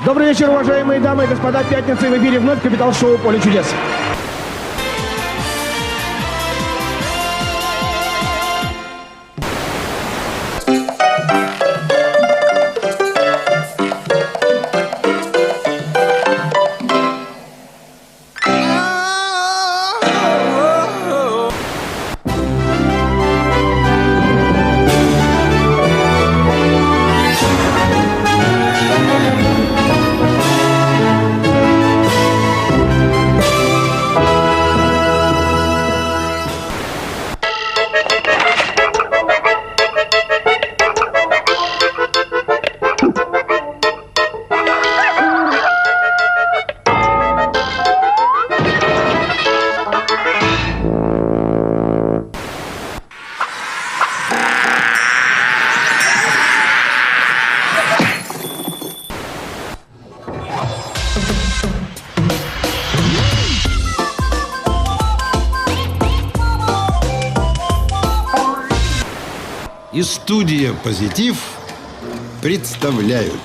Добрый вечер, уважаемые дамы и господа. Пятница, и в эфире вновь Капитал Шоу «Поле чудес». И студия «Позитив» представляют.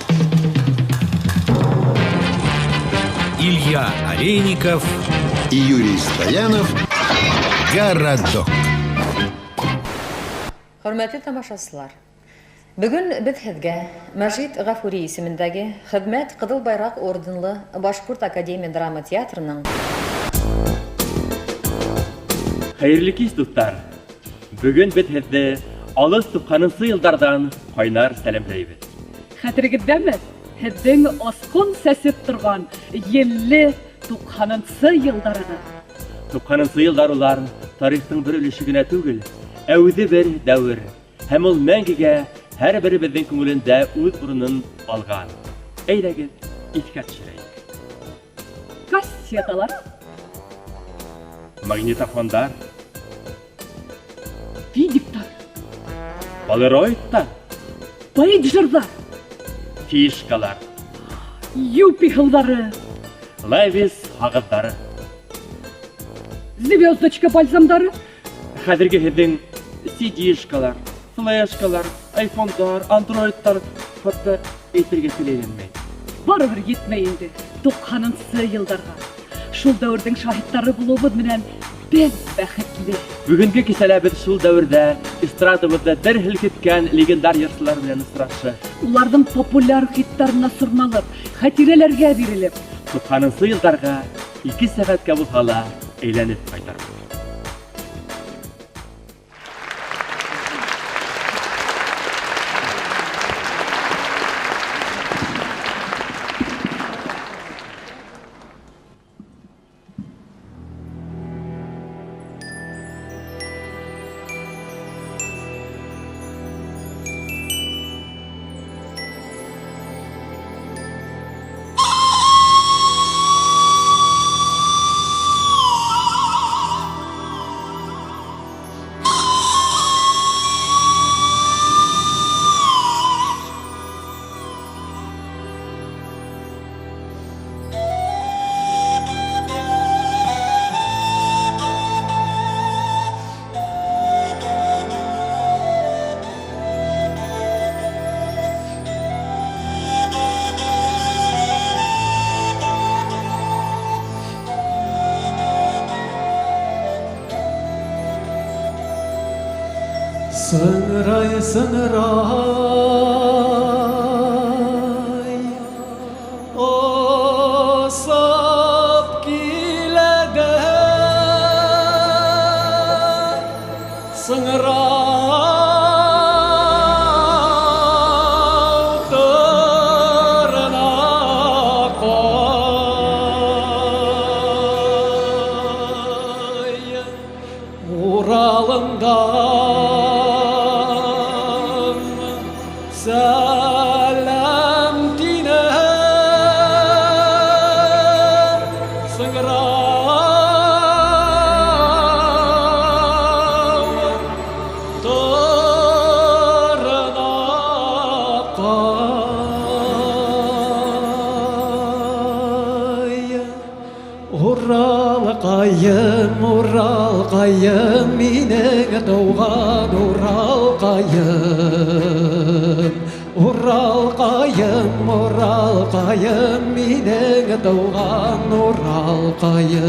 Илья Олейников И Юрий Стоянов. «Городок». Хөрмәтле тамашасылар, бөгөн беҙ һеҙгә Мәжит Ғафури исемендәге Хеҙмәт Ҡыҙыл Байраҡ орденлы Башҡорт академия драма театрының Хәйерле кис, дуҫтар! Бөгөн беҙ һеҙҙе алыҫ 90-нсы йылдарҙан ҡайнар сәләмләйбеҙ. Хәтерегеҙҙәме? Һеҙҙең осҡон сәсеп торған елле 90-нсы йылдарығыҙ. 90-нсы йылдар улар тарихтың бер өлөшө генә түгел, ә үҙе бер дәүер. Һәм ул мәңгегә һәр беребеҙҙең күңелендә үҙ урынын алған. Әйҙәгеҙ, иҫкә төшөрәйек. Кассеталар, Магнитофондар, видиктар, полароидтар, пейджерҙар, фишкалар, юпи һыуҙары, лавис һағыҙҙары, звездочка бальзамдары, хәҙерге һеҙҙең сидишкалар, флешкалар, айфондар, андроидтар, хатта әйтергә тел әйләнмәй. Барыбер етмәй инде 90-нсы йылдарға. Шул дәүерҙең шаһиттары булыуыбыҙ менән беҙ бәхетле. Бөгөнгө кисәлә беҙ шул дәүерҙә эстрадабыҙҙы дер һелкеткән легендар йырсылар менән осрашты. Уларҙың популяр хиттарына сорналып, хәтирәләргә бирелеп, 90-нсы йылдарға 2 сәғәткә булһа ла әйләнеп ҡайтарбыҙ. Сыңрай, сыңрай, осап килә дә, сыңрау тырнаҡай, Уралымдан сәләм тине, сыңрау тырнаҡай. Уралҡайым, Уралҡайым, минең тыуған Уралҡайым. Уралҡайым, Уралҡайым, минең тыуған Уралҡайым.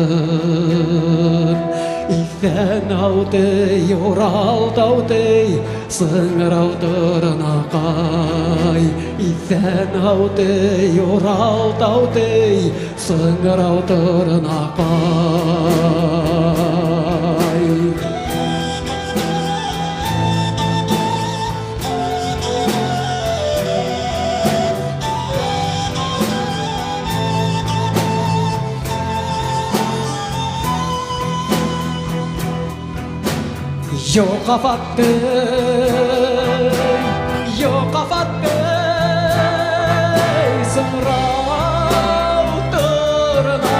Иҫән һау тей, Урал тау тей, сыңрау торнаҡай. Иҫән һау тей, Урал тау тей, сыңрау торнаҡай. Юҡ афат, юҡ афат, сыңрау торнаҡай.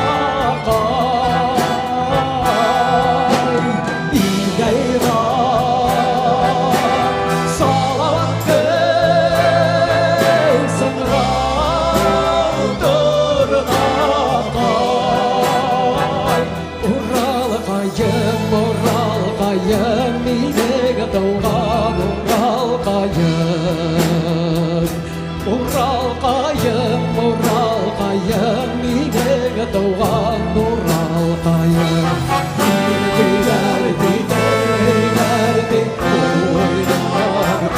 Игәйрә Салауат, сыңрау торнаҡай. Уралҡайым, Уралҡайым, минең тыуған Уралҡайым. Уралҡайым, Уралҡайым, минең тыуған Уралҡайым. Тиркәйҙәр, уйнар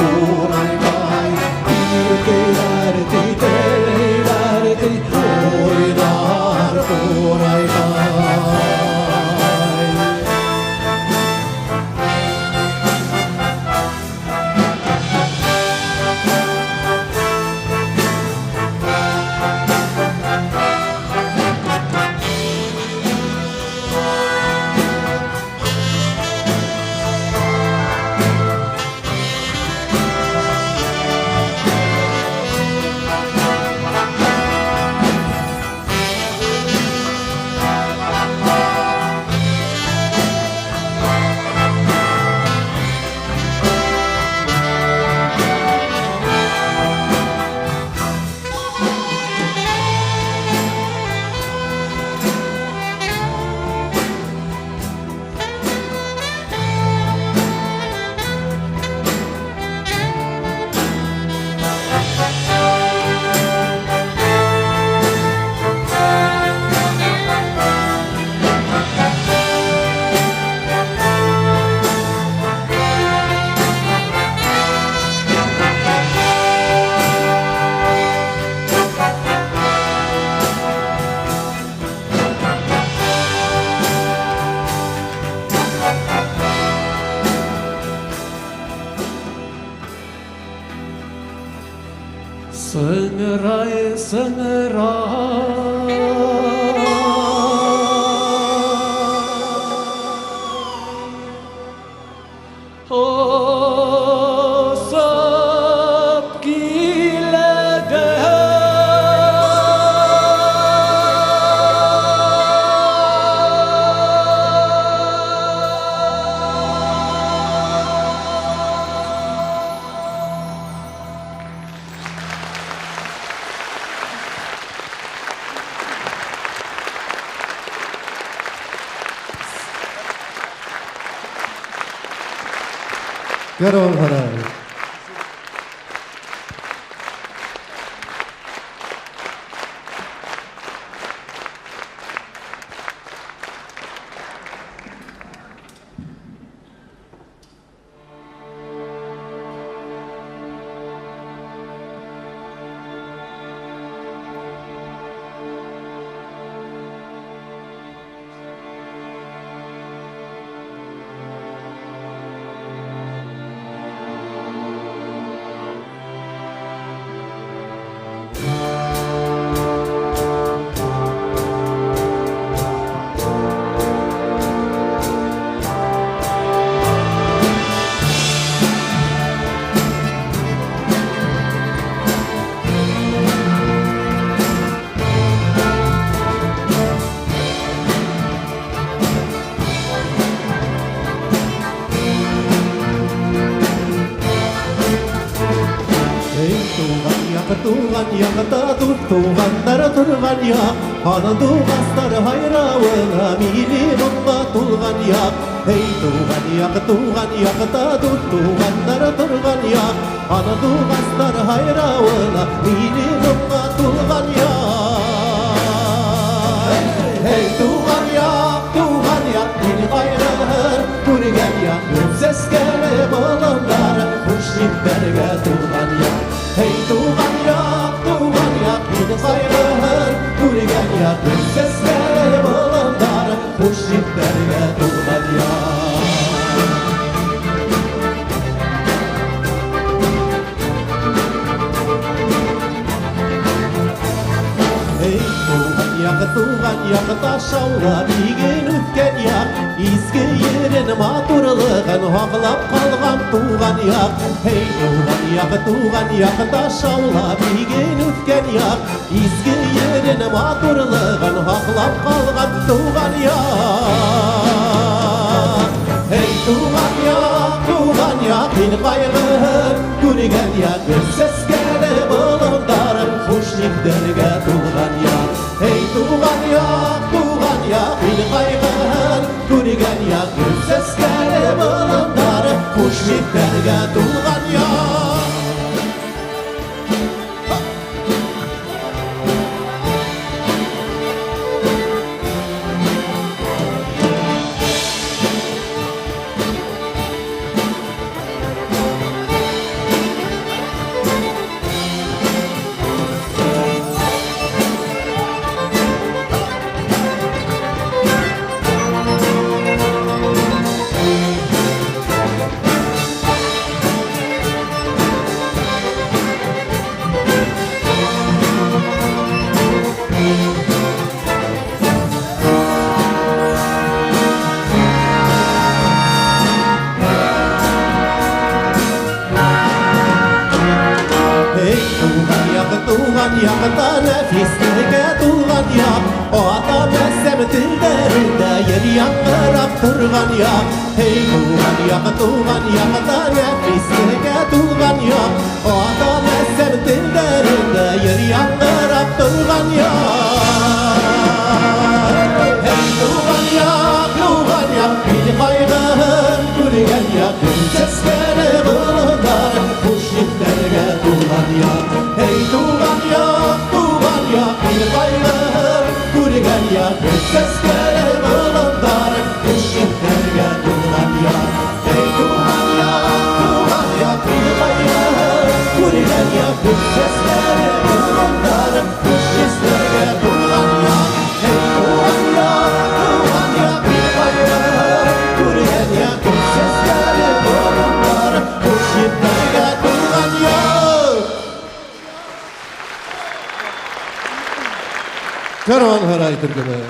ҡурайҡай. Тиркәйҙәр, уйнар ҡурайҡай. Сыңрай, сыңрай. Осоп килә. Караван-һарай. Эй, туған яҡ, туған яҡта дуҫ туғандар торған яҡ, һандуғастар һайрауына милли моңға тулған яҡ. Эй, туған яҡ, туған яҡта дуҫ туғандар торған яҡ, Һандуғастар һайрауына милли моңға тулған яҡ. Эй, туған яҡ, туған яҡ, ил ҡайғыһын күргән яҡ, гөл сәскәле болондар, хуш еҫтәргә тулған яҡ. Эй, туған яҡ, туған яҡ, ил ҡайғыһын күргән яҡ, гөл сәскәле болондар, хуш еҫтәргә тулған яҡ. Эй, туған яҡ, туған яҡ, шаулап иген үҫкән яҡ, изге ерен матурлығын һаҡлап ҡалған туған яҡ. Эй, туған яҡ, туған яҡ, шаулап иген үҫкән яҡ, изге ерен матурлығын һаҡлап ҡалған туған яҡ. Эй, туған яҡ, туған яҡ, ил ҡайғыһын күргән яҡ, гөл сәскәле болондар, хуш еҫтәргә тулған яҡ. Эй, туған яҡ, туған яҡ, ил ҡайғыһын күргән яҡ, гөл сәскәле болондар, хуш еҫтәргә тулған яҡ. Эй, туған яҡ, туған яҡта нәфислеккә тулған яҡ, ата-әсәм телдәрендә ер яңғырап торған яҡ. Эй, туған яҡ, туған яҡта нәфислеккә тулған яҡ, ата-әсәм телдәрендә ер яңғырап торған яҡ. Эй, туған яҡ, туған яҡ, ил ҡайғыһын күргән яҡ, гөл сәскәле болондар, хуш еҫтәргә тулған яҡ. Эй, туған яҡ, туған яҡ, ил ҡайғыһын күргән яҡ, гөл сәскәле болондар, хуш еҫтәргә тулған яҡ. Эй, туған яҡ, туған яҡ, ил ҡайғыһын күргән яҡ, гөл сәскәле болондар, хуш еҫтәргә тулған яҡ. Эй, туған яҡ, туған яҡ, ил ҡайғыһын күргән яҡ, гөл сәскәле болондар, хуш еҫтәргә тулған яҡ. Караван һарай төркөмө.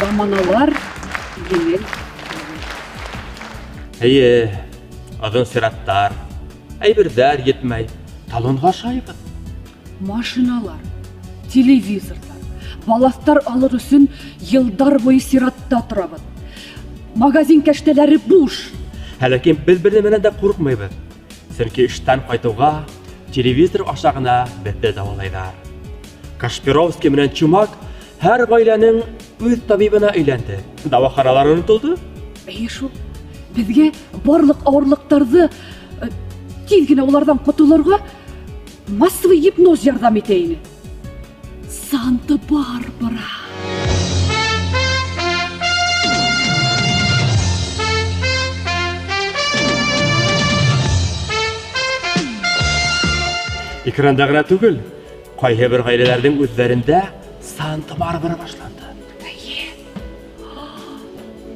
Заманалар еңел. Эйе, оҙон сираттар, әйберҙәр етмәй, талонға ашайбыҙ. Машиналар, телевизорҙар, балаҫтар алыр өсөн йылдар буйы сиратта торабыҙ. Магазин кәштәләре буш. Ә ләкин беҙ бер нәмәнән дә ҡурҡмайбыҙ. Сөнки эштән ҡайтыуға телевизор аша ғына беҙҙе дауалайҙар. Кашпировский менән Чумак һәр ғаиләнең үҙ табибына әйләнде. Дауаханалар онотолдо. Эйе шул. Беҙгә барлыҡ ауырлыҡтарҙы тиҙ генә уларҙан ҡотолорға массовый гипноз ярҙам итә ине. Санта-Барбара. Экранда ғына түгел, ҡайһы бер ғаиләләрҙең үҙҙәрендә Санта-Барбара башланды. Эйе.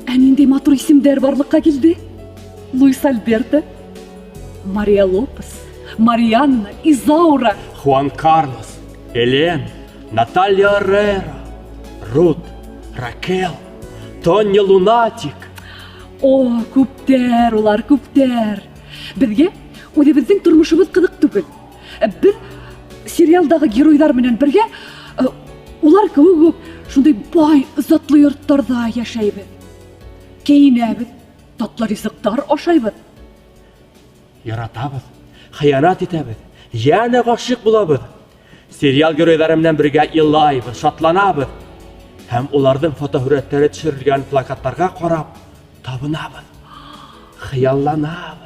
Ә ниндәй матур исемдәр барлыҡҡа килде? Луис Альберто, Мария Лопес, Марианна, Изаура, Хуан Карлос, Элен, Наталья Эррера, Рут, Ракел, Тоня Лунатик. О, күптәр улар, күптәр. Беҙгә үҙебеҙҙең тормошобоҙ ҡыҙыҡ түгел. Беҙ сериалдағы геройҙар менән бергә улар кеүек үк шундай бай, затлы йорттарҙа йәшәйбеҙ. Кейенәбеҙ, татлы ризыҡтар ашайбыҙ. Яратабыҙ, хыянат итәбеҙ, йәнә ғашиҡ булабыҙ. Сериал геройҙары менән бергә илайбыҙ, шатланабыҙ. Һәм уларҙың фотоһүрәттәре төшөрөлгән плакаттарға ҡарап табынабыҙ, хыялланабыҙ.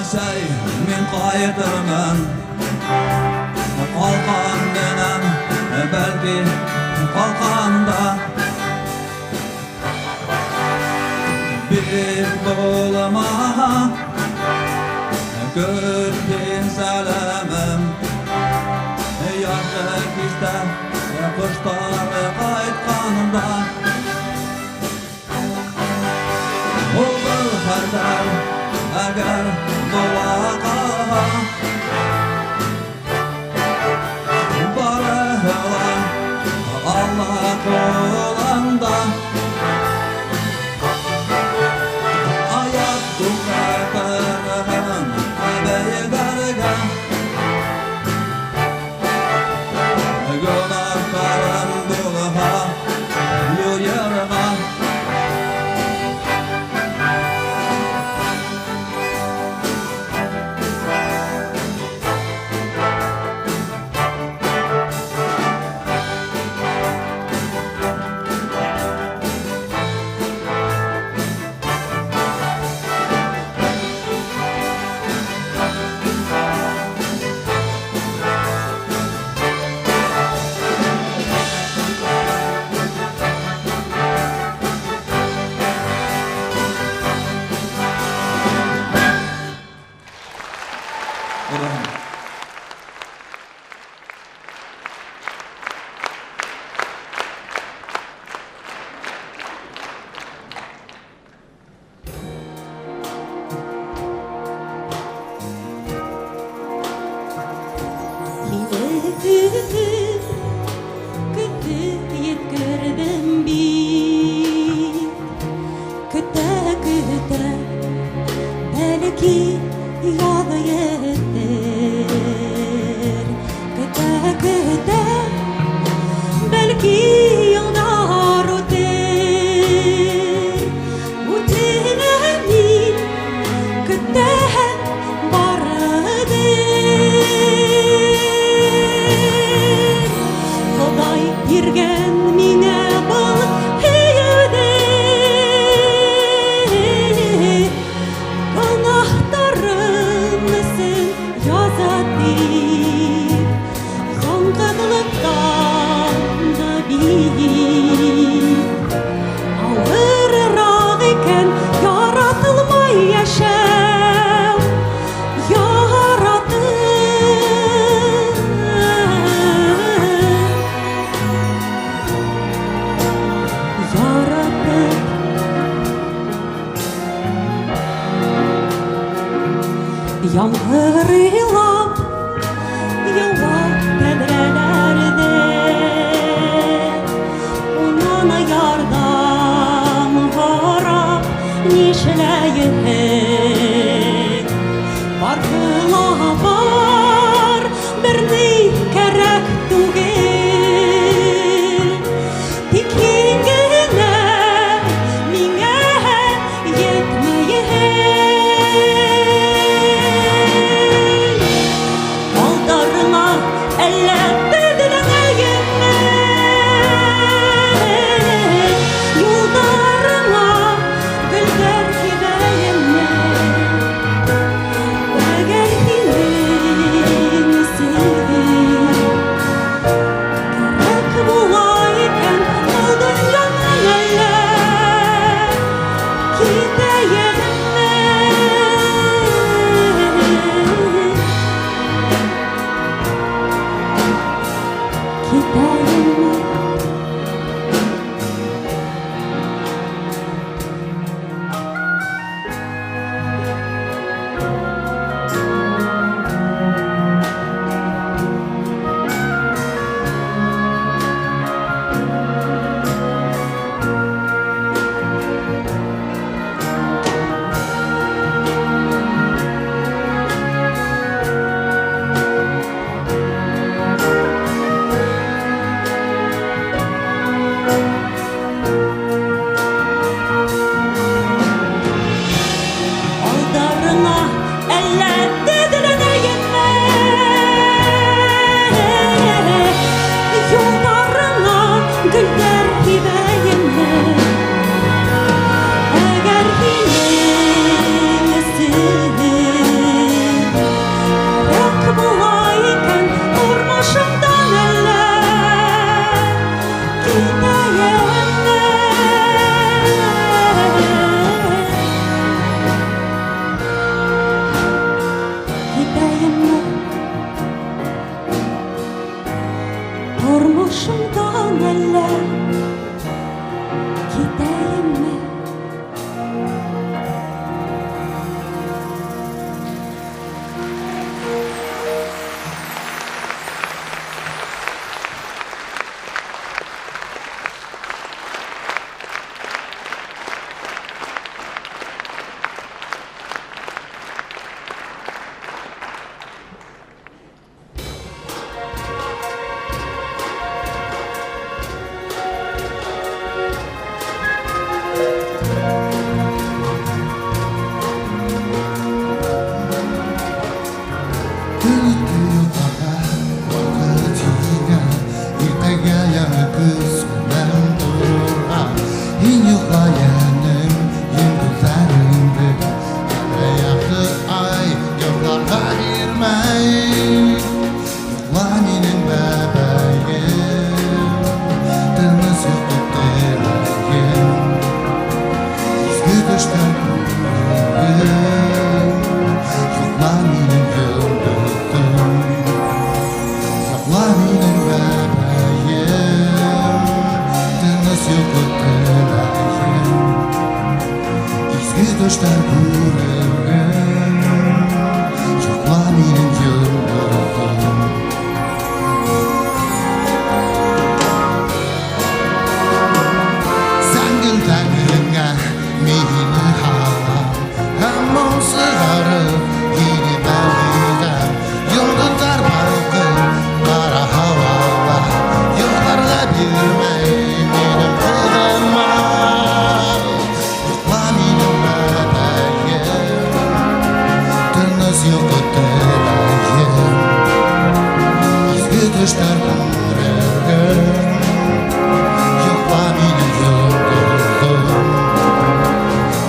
Әсәй, мин ҡайтырмын. Ҡалҡан менән, бәлки ҡалҡанда. Бик булмаһа, көт һин сәләмем. Яҙғы кистә ҡоштар ҡайтҡанда. Булыр хәлдәр, әгәр була ҡалһа. Барыһы ла Алла ҡулында. Аяҡ туҡтатырһың әбейҙәргә. Гонаһтарым булһа, юйырға. Һине көтөп, көтөп еткерҙем бит. Көтә-көтә, бәлки яҙ етер. Көтә-көтә, бәлки йылдар үтер. Үтенәм мин, көтәм барыбер. Хоҙай биргән миңә был һөйөүҙе. Гонаһтарым өсөн яза тип, яңғыҙлыҡтан да бит. Ауырыраҡ икән яратылмай йәшәү, яратып. Яратып. Ямғыр илап яуа тәҙрәләрҙә. Унан ярҙам һорап нишләйһең? Барҙы ла бар, бер ни кәрәк түгел. Тик һин генә миңә етмәйһең. Алдарыңа әллә теҙләнәйемме? Юлдарыңа гөлдәр һибәйемме? төшләр күрермен, Йокла минем йолдызым. Зәңгел тәнеңә мине һалам, Һәм моң сығарып һине тәү Йолдоҙҙар балҡып ҡара һауала, Йоҡларға бирмәй минең ҡыҙыма. Йоҡла минең бәбәйем, Тыныс йоҡо теләйем, Изге төштәр күрермен, Йоҡла минең йолдоҙом,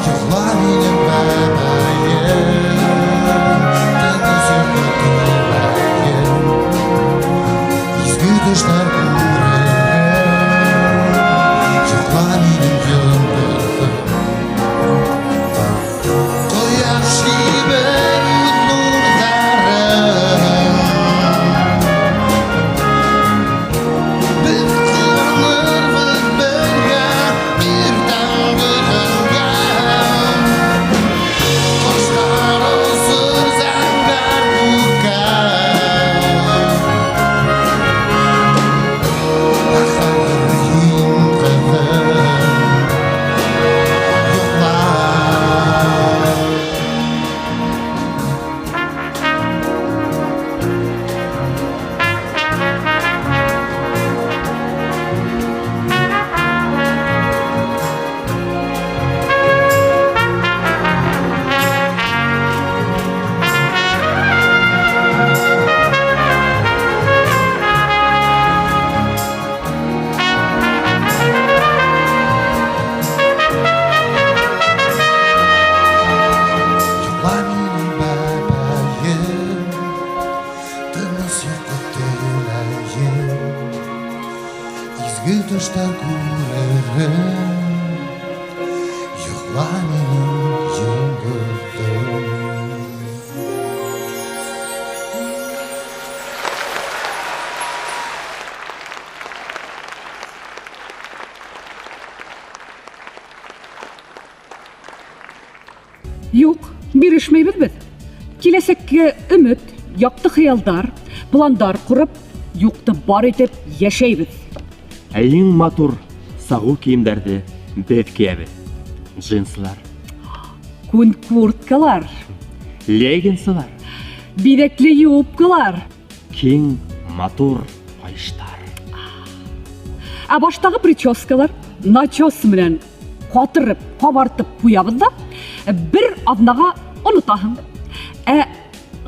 Йоҡла минең бәбәйем, Тыныс йоҡо теләйем, Изге төштәр күрермен, Йоҡла минең йолдоҙом. Ҡояш һибер үҙ нурҙарын, Беҙ ҡыуанырбыҙ бергә иртәнге көнгә. Ҡоштар осор зәңгәр күккә. Ә хәҙер һин, ҡыҙым, йоҡла. Йоҡла минең бәбәйем, Тыныс йоҡо теләйем, Изге төштәр күрермен, Йоҡла минең йолдоҙом. Юҡ, бирешмәйбеҙ беҙ. Киләсәккә өмөт, яҡты хыялдар, пландар ҡороп, юҡты бар итеп йәшәйбеҙ. Ә иң матур сағыу кейемдәрҙе беҙ кейәбеҙ. Джинсылар, Күн курткалар, леггинсылар, биҙәкле юбкалар, киң матур ҡайыштар. Ә баштағы прическалар начос менән ҡатырып, ҡабартып ҡуябыҙ ҙа, бер аҙнаға онотаһың. Ә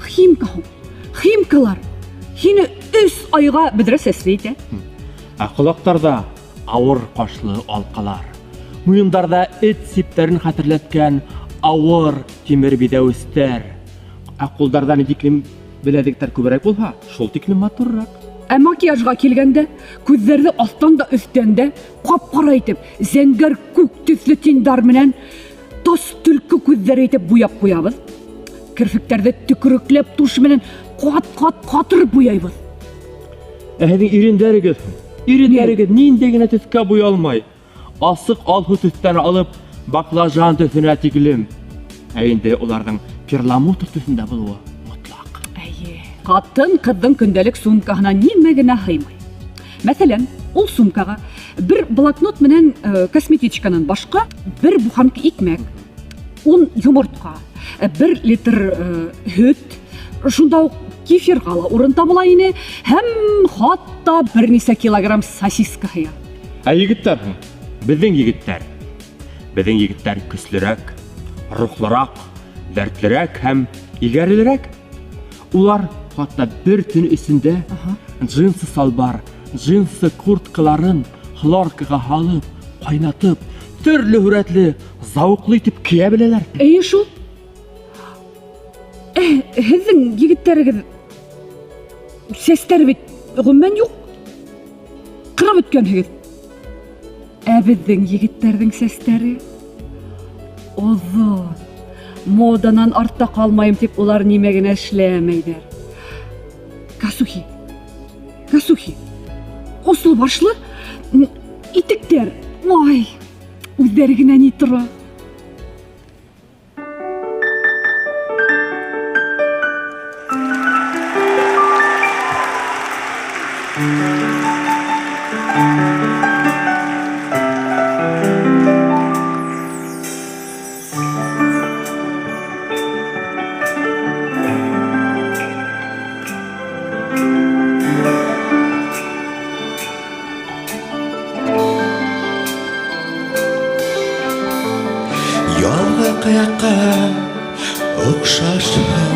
химка һуң? Химкалар һине 3 айға бөҙрә сәсле итә. Ә ҡолаҡтарҙа ауыр ҡашлы алҡалар, муйындарҙа эт сиптәрен хәтерләткән ауыр тимер биҙәүестәр. Ә ҡулдарҙа ни тиклем беләҙектәр күберәк булһа, шул тиклем матурыраҡ. Ә макияжға килгәндә, күҙҙәрҙе аҫтан да өҫтән дә ҡап-ҡара итеп, зәңгәр күк төҫлө тендар менән тас төлкө күҙҙәре итеп буяп ҡуябыҙ. Керфектәрҙе төкөрөкләп туш менән ҡат-ҡат ҡатырып буяйбыҙ. Ә һеҙҙең ирендәрегеҙ һуң? Ирендәрегеҙ ниндәй генә төҫкә буялмай. Асыҡ алһыу төҫтән алып баклажан төҫөнә тиклем. Ә инде уларҙың перламутр төҫөндә булыуы мотлаҡ. Эйе. Ҡатын-ҡыҙҙың көндәлек сумкаһына нимә генә һыймай. Мәҫәлән, ул сумкаға бер блокнот менән косметичканан башҡа бер буханка икмәк, 10 йомортҡа, 1 литр һөт, шунда уҡ кефирға ла урын табыла ине һәм хатта бер нисә килограмм сосиска һыя. Ә егеттәр һуң? Беҙҙең егеттәр. Беҙҙең егеттәр көслөрәк, рухлыраҡ, дәртлерәк һәм егәрлерәк. Улар хатта бер төн эсендә джинсы салбар, джинсы курткаларын хлоркаға һалып, ҡайнатып, төрлө һүрәтле, зауыҡлы итеп кейә беләләр. Эйе шул. Һеҙҙең егеттәрегеҙ сәстәре бит ғөмүмән юҡ. Ҡырап бөткәнһегеҙ. Ә беҙҙең егеттәрҙең сәстәре оҙон. Моданан артта ҡалмайым тип улар нимә генә эшләмәйҙәр. Косухи. Косухи. Осло башлы итектәр. Ой, үҙҙәре генә ни тора. Ваҡиғаҡҡа оҡшашһың,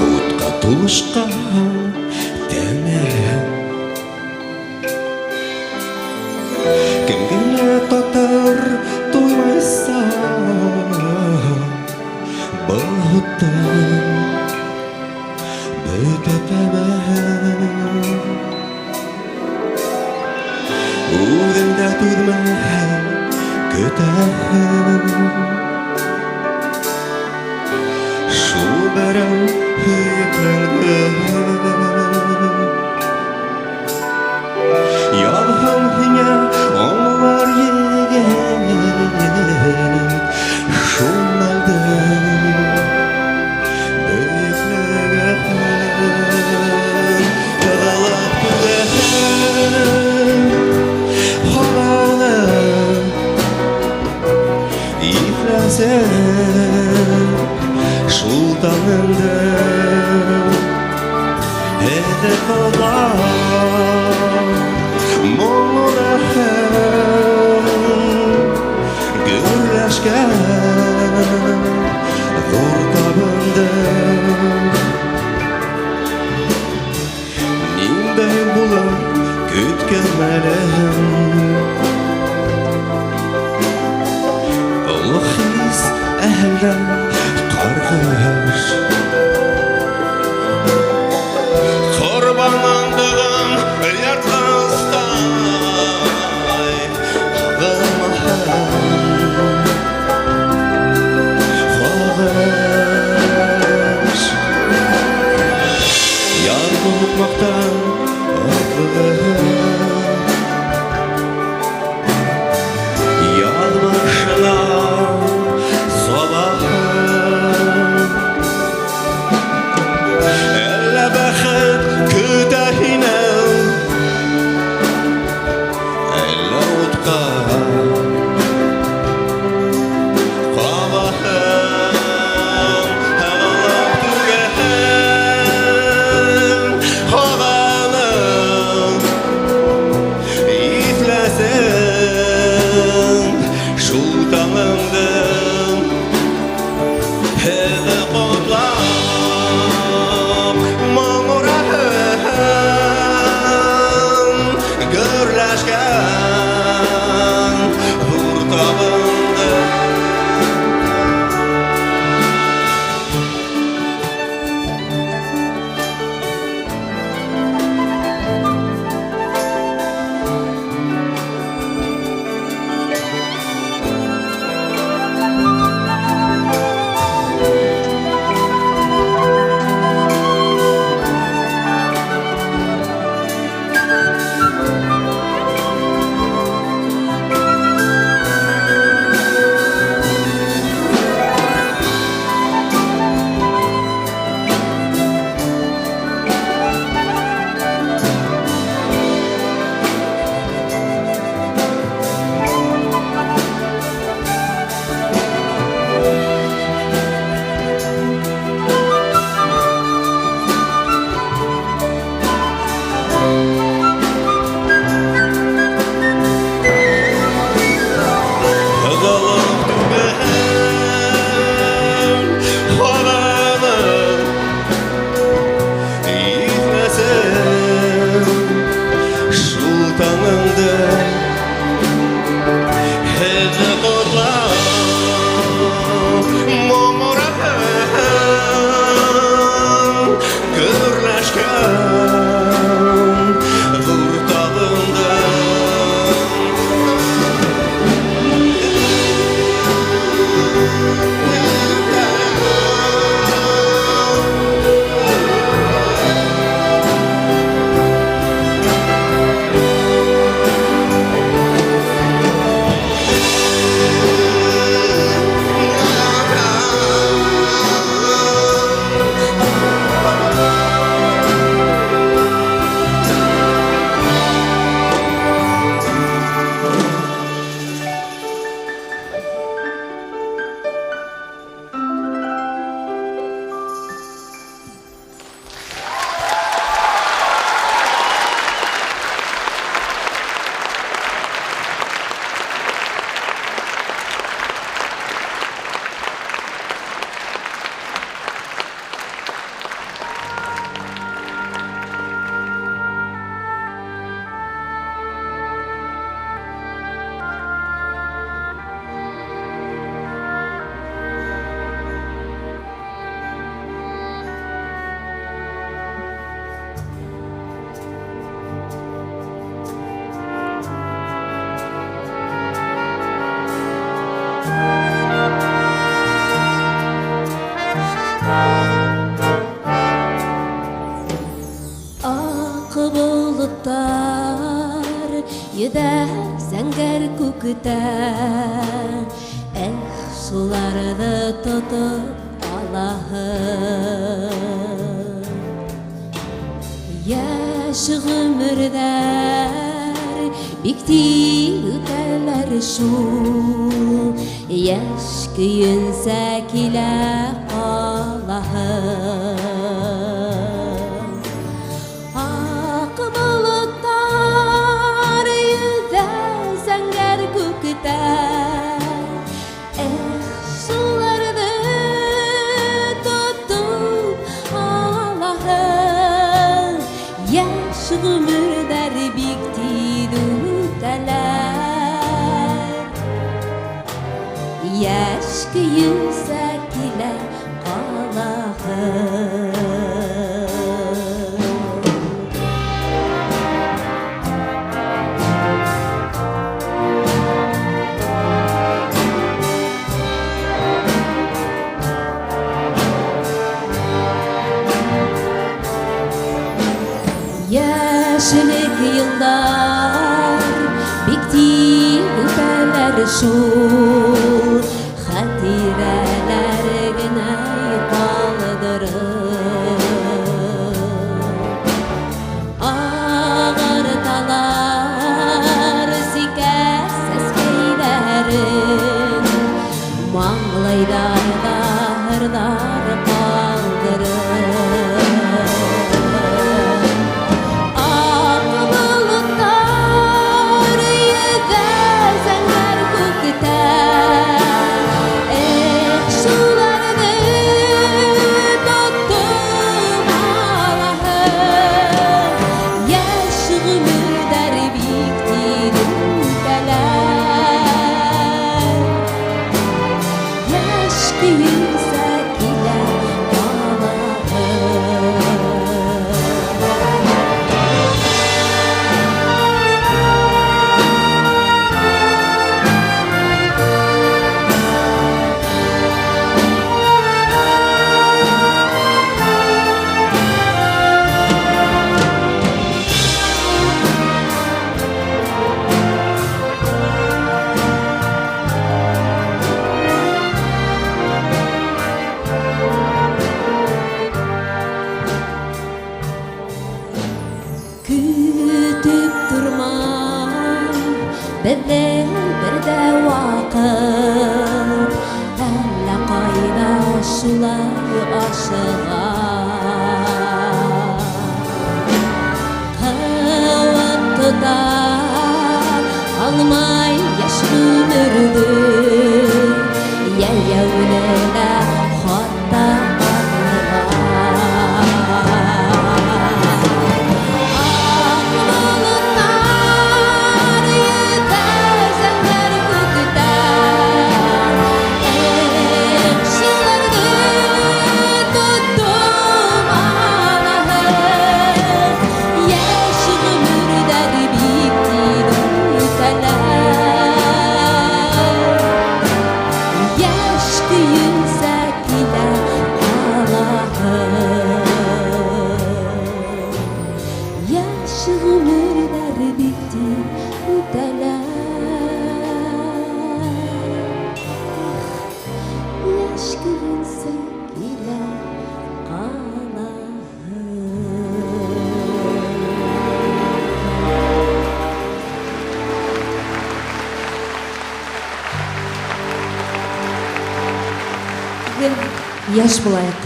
утҡа тулышҡан тәнең. Кем генә татыр туймайса был һуттың бөтә тәмен. Үҙең дә түҙмәһәң көтәһең шул берәү һөйөклөңдө. Яҙһын һиңә аңлар егет шул мәлдең бөйөклөгөн. Тығылып түҙәһең, һағынып иҫләсәң шул таңыңды. Һеҙҙе ҡылған моңло гөрләшкән ҙур табынды. Ниндәй булыр көткән мәлем, оло хис әллә ҡарғыш? Ҡорбанлығым йыртҡыстай һағылмаһын һағыш. Ярлы һуҡмаҡтан атлығып, Болотлар йөҙә зәңгәр күктә. Эх, шуларҙы тотоп алаһы. Йәш ғүмерҙәр бик тиҙ үтәләр шул, йәш көйөнсә килә ҡалаһы. Аҡ болоттар йөҙә зәңгәр күктә. Эх, шуларҙы тотоп алаһы. Йәш ғүмерҙәр бик тиҙ үтәләр. Йәш көйөнсә килә ҡалаһы. Йәшлек йылдар бик тиҙ үтәләр шул, хәтирәләр генә ҡалдырып. Ағарталар сикә сәскәйҙәрен, маңлайҙарҙа һырҙар ҡалдырып. Аҡ болоттар йөҙә зәңгәр күктә. Эх, шуларҙы тотоп алаһы. Йәш ғүмерҙәр бик тиҙ үтәләр. Йәш көйөнсә килә ҡалаһы. Көтөп тормай беҙҙең бер ҙә ваҡыт, әллә ҡайҙа шулай ашыға. Ҡыуып тота алмай йәш ғүмерҙе, йәйәүле лә хатта атлыға. Аҡ болоттар йөҙә зәңгәр күктә. Эх, шуларҙы тотоп алаһы. Йәш ғүмерҙәр бик тиҙ үтәләр. Йәш көйөнсә килә ҡалаһы. Йәш ғүмерҙәр бик тиҙ үтәләр. Йәш көйөнсә килә ҡалаһы. Гел йәш булайыҡ.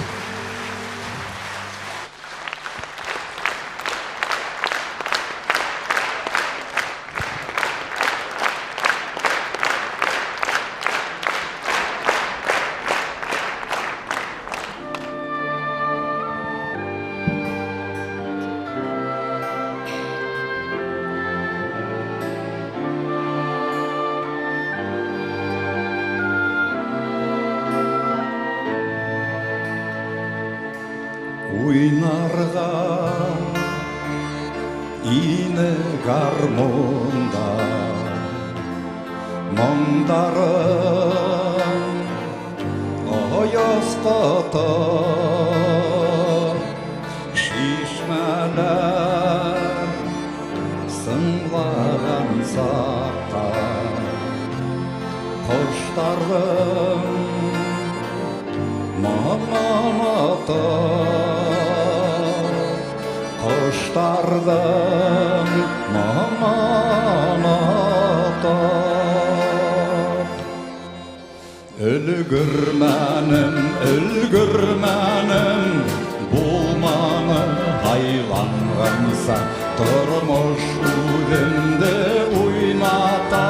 Уйнарға ине гармунда, моңдарын оясҡытып, шишмәләр Йоҡлаған саҡта ҡоштарҙың моңон отоп, ҡоштарҙың моңон отоп. Өлгөрмәнем, өлгөрмәнем, булманы айланғанса. Тормош үҙемде уйната,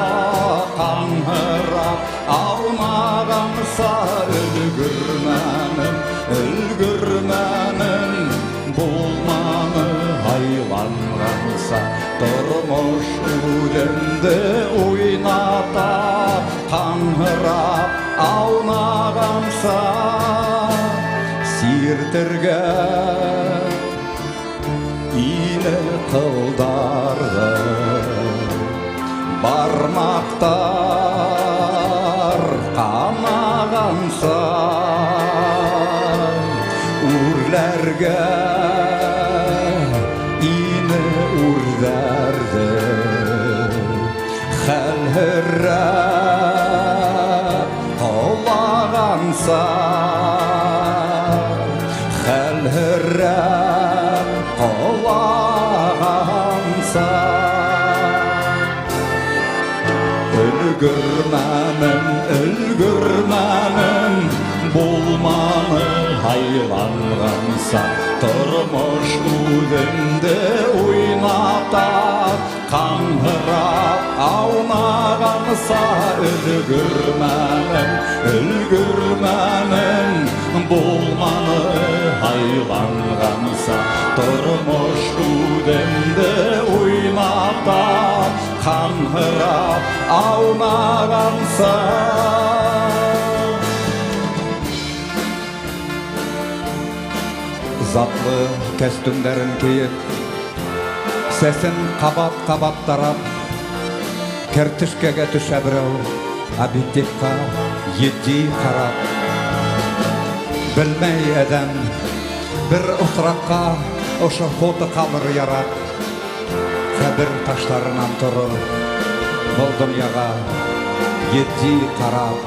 ҡаңғырап аунағанса. Өлгөрмәнем, өлгөрмәнем, булманы айланғанса. Тормош үҙемде уйната, ҡаңғырап аунағанса. Сиртергә ине ҡылдарҙы бармаҡтар ҡанағанса, үрләргә ине үрҙәрҙе хәлһерәп ҡолағанса, хәлһерәп ҡолағанса. Өлгөрмәнем, өлгөрмәнем, булманы айланғанса. Тормош үҙемде уйната, ҡаңғырап аунағанса. Өлгөрмәнем, өлгөрмәнем, булманы айланғанса. Тормош үҙемде уйната, ҡаңғырап аунағанса. Затлы кәстүмдәрен кейеп, сәсен ҡабат-ҡабат тарап, кәртешкәгә төшә берәү, объективҡа етди ҡарап. Белмәй әҙәм, бер осраҡҡа ошо фото ҡалыр ярап, ҡәбер таштарынан торор, был донъяға етди ҡарап.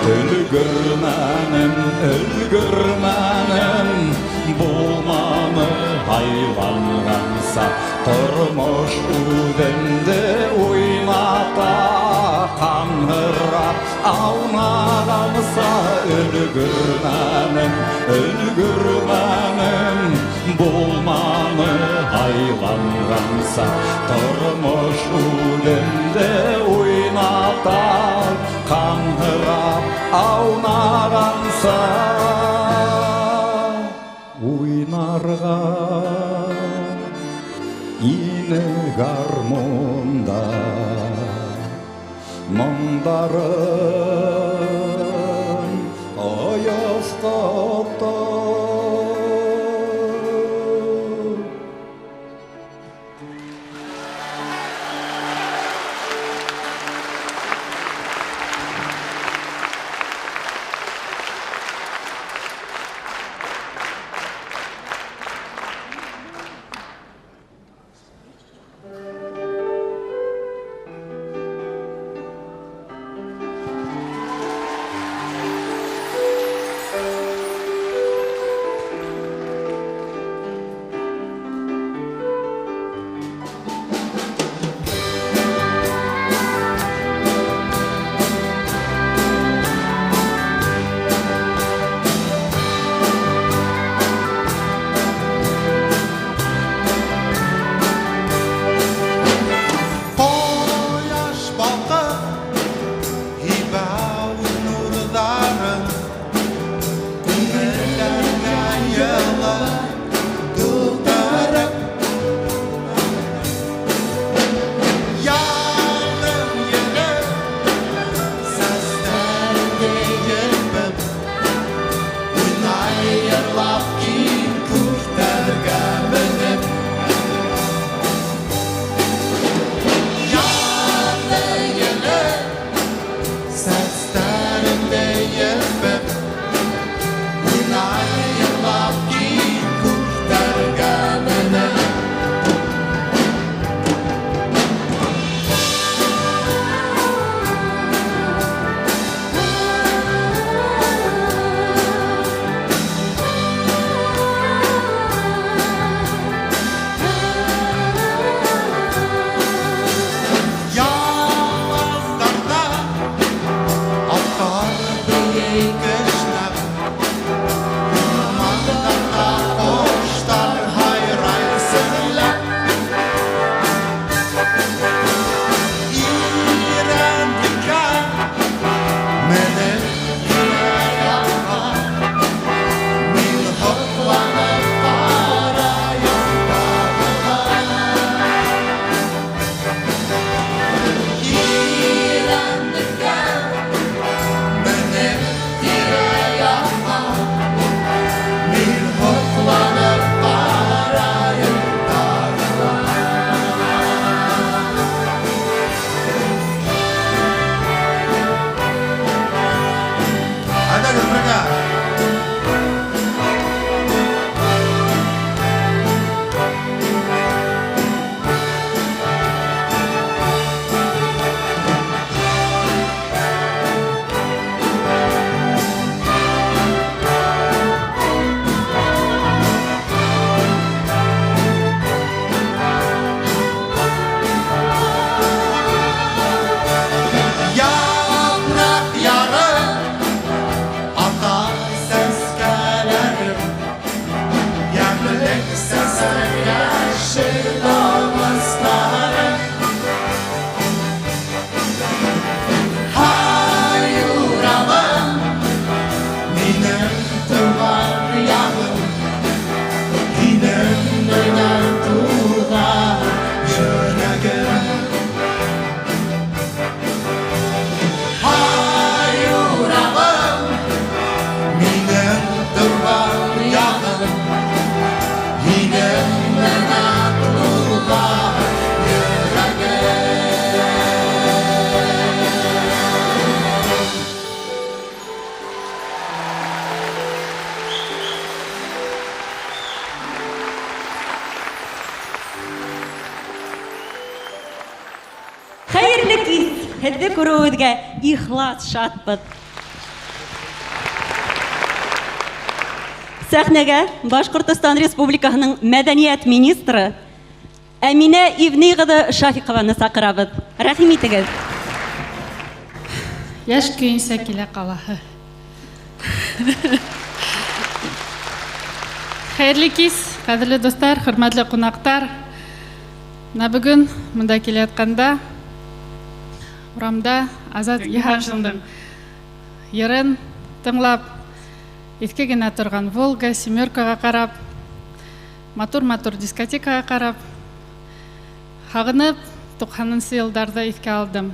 Өлгөрмәнем, өлгөрмәнем, булманы айланғанса. Тормош үҙемде уйната, ҡаңғырап аунағанса. Өлгөрмәнем, өлгөрмәнем, булманы айланғанса. Тормош үҙемде уйната, ҡаңғырап аунағанса. Уйнарға ине гармунда моңдарын аяҙ ҡата. Һеҙҙе күреүебеҙгә ихлас шатбыҙ. Сәхнәгә Башҡортостан Республикаһының мәҙәниәт министры Әминә Ивни ҡыҙы Шафиҡованы саҡырабыҙ. Рәхим итегеҙ. Йәш көйөнсә килә ҡалаһы. Хәйерле кис, ҡәҙерле дуҫтар, хөрмәтле ҡунаҡтар. Бына бөгөн бында килә ятҡанда урамда Азат Йыһаншиндың йырын тыңлап, иҫке генә торған Волга, Семеркаға ҡарап, матур-матур дискотекаға ҡарап, һағынып 90-нсы йылдарҙы иҫкә алдым.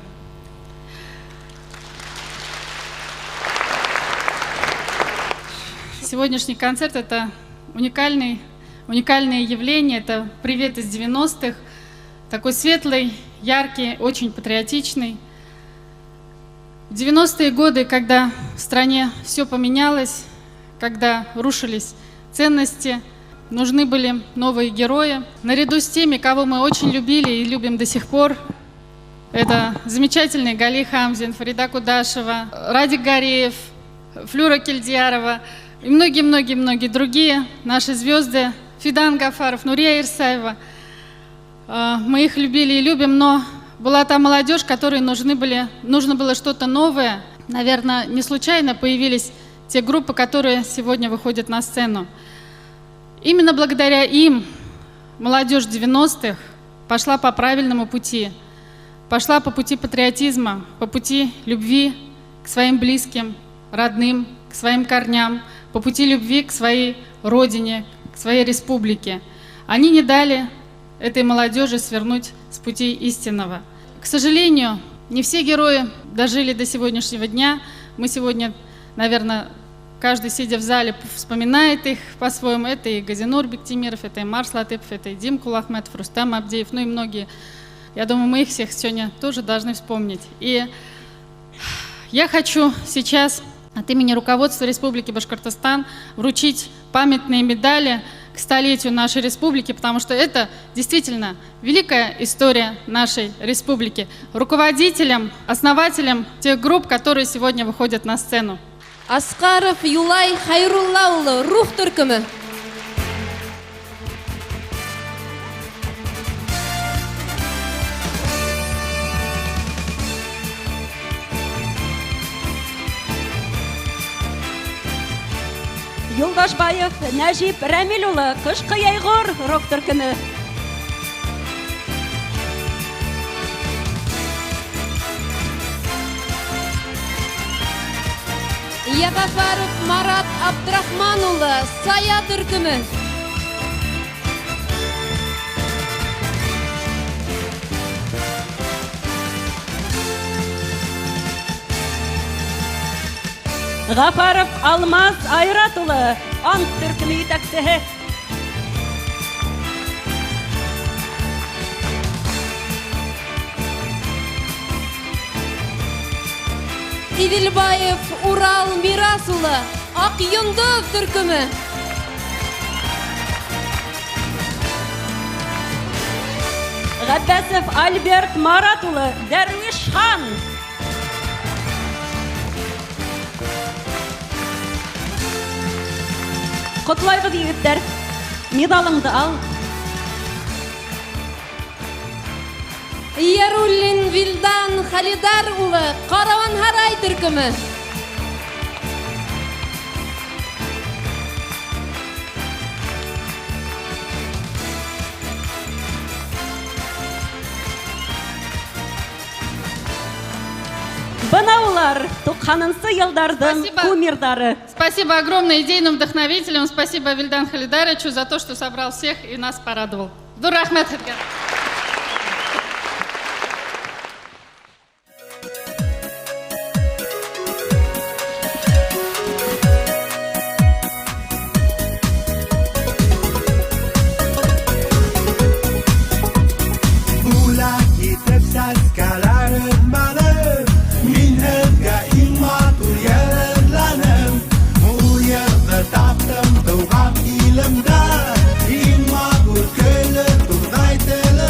Сегодняшний концерт – это уникальное явление, это привет из 90-х, такой светлый, яркий, очень патриотичный. В 90-е годы, когда в стране все поменялось, когда рушились ценности, нужны были новые герои. Наряду с теми, кого мы очень любили и любим до сих пор, это замечательные Гали Хамзин, Фарида Кудашева, Радик Гареев, Флюра Кельдиярова и многие-многие-многие другие наши звезды, Фидан Гафаров, Нурия Ирсаева. Мы их любили и любим, но была та молодежь, которой нужно было что-то новое. Наверное, не случайно появились те группы, которые сегодня выходят на сцену. Именно благодаря им молодежь 90-х пошла по правильному пути, пошла по пути патриотизма, по пути любви к своим близким, родным, к своим корням, по пути любви к своей родине, к своей республике. Они не дали этой молодежи свернуть с пути истинного. К сожалению, не все герои дожили до сегодняшнего дня. Мы сегодня, наверное, каждый, сидя в зале, вспоминает их по-своему. Это и Газинур Биктимиров, это и Марс Латыпов, это и Дим Кулахметов, Рустам Абдеев, ну и многие. Я думаю, мы их всех сегодня тоже должны вспомнить. И я хочу сейчас от имени руководства Республики Башкортостан вручить памятные медали к столетию нашей республики, потому что это действительно великая история нашей республики. Руководителям, основателям тех групп, которые сегодня выходят на сцену. Асҡаров Юлай Хайрулла улы, Рух төркөмө. Юлдашбаев Нәжип Рәмил улы, Ҡышҡы Йәйғор рок төркөмө. Яғафаров Марат Абдрахман улы, Сая төркөмө. Ғафаров Алмаз Айрат улы, Ант төркөмө етәксеһе. Иҙелбаев Урал Мирас улы, Аҡ Йондоҙ төркөмө. Ғәббәсов Альберт Марат улы, Дәрвиш Хан. Ҡотлайбыҙ, егеттәр. Миҙалыңды ал. Яруллин Вилдан Халидар улы, Караван-Һарай төркөмө. Бына улар 90-нсы йылдарҙың кумирҙары. Спасибо огромное идейным вдохновителям, спасибо Вильдан Халидаровичу за то, что собрал всех и нас порадовал. Ҙур рәхмәт һеҙгә. Таптым тыуған илемдә, иң матур көлө турнай теле.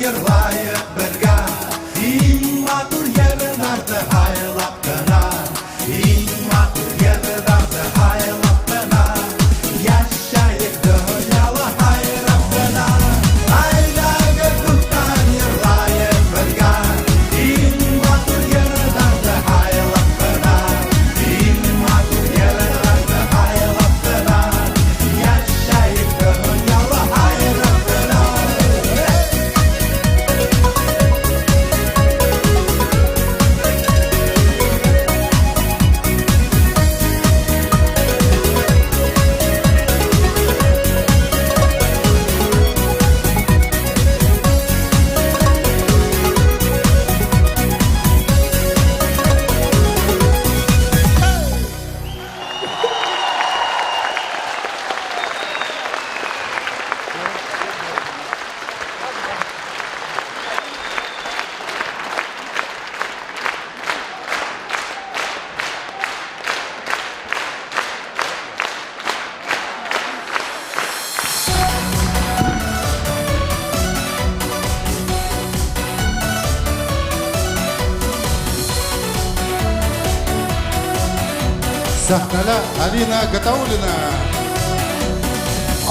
йырлайыҡ бергә. Иң матур йырҙарҙы һайлап ҡына, иң матур йырҙарҙы һайлап ҡына, йәшәйек донъяла һайрап ҡына. Айҙағыҙ, дуҫтар, йырлайыҡ бергә. Иң матур йырҙарҙы һайлап ҡына, иң матур йырҙарҙы һайлап ҡына, йәшәйек донъяла һайрап ҡына. Сәхнәлә Алина Гатауллина.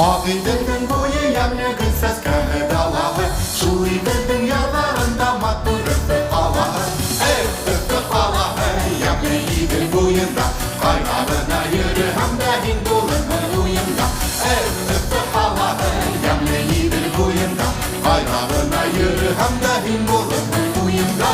Ағиҙелдең буйы йәмле гөл сәскәле далаһы, шул Иҙелдең ярҙарында матур Өфө ҡалаһы. Эй, Өфө ҡалаһы, йәмле Иҙел буйында, ҡайҙа ғына йөрөһәм дә һин булырһың уйымда. Эй, Өфө ҡалаһы, йәмле Иҙел буйында, ҡайҙа ғына йөрөһәм дә һин булырһың уйымда.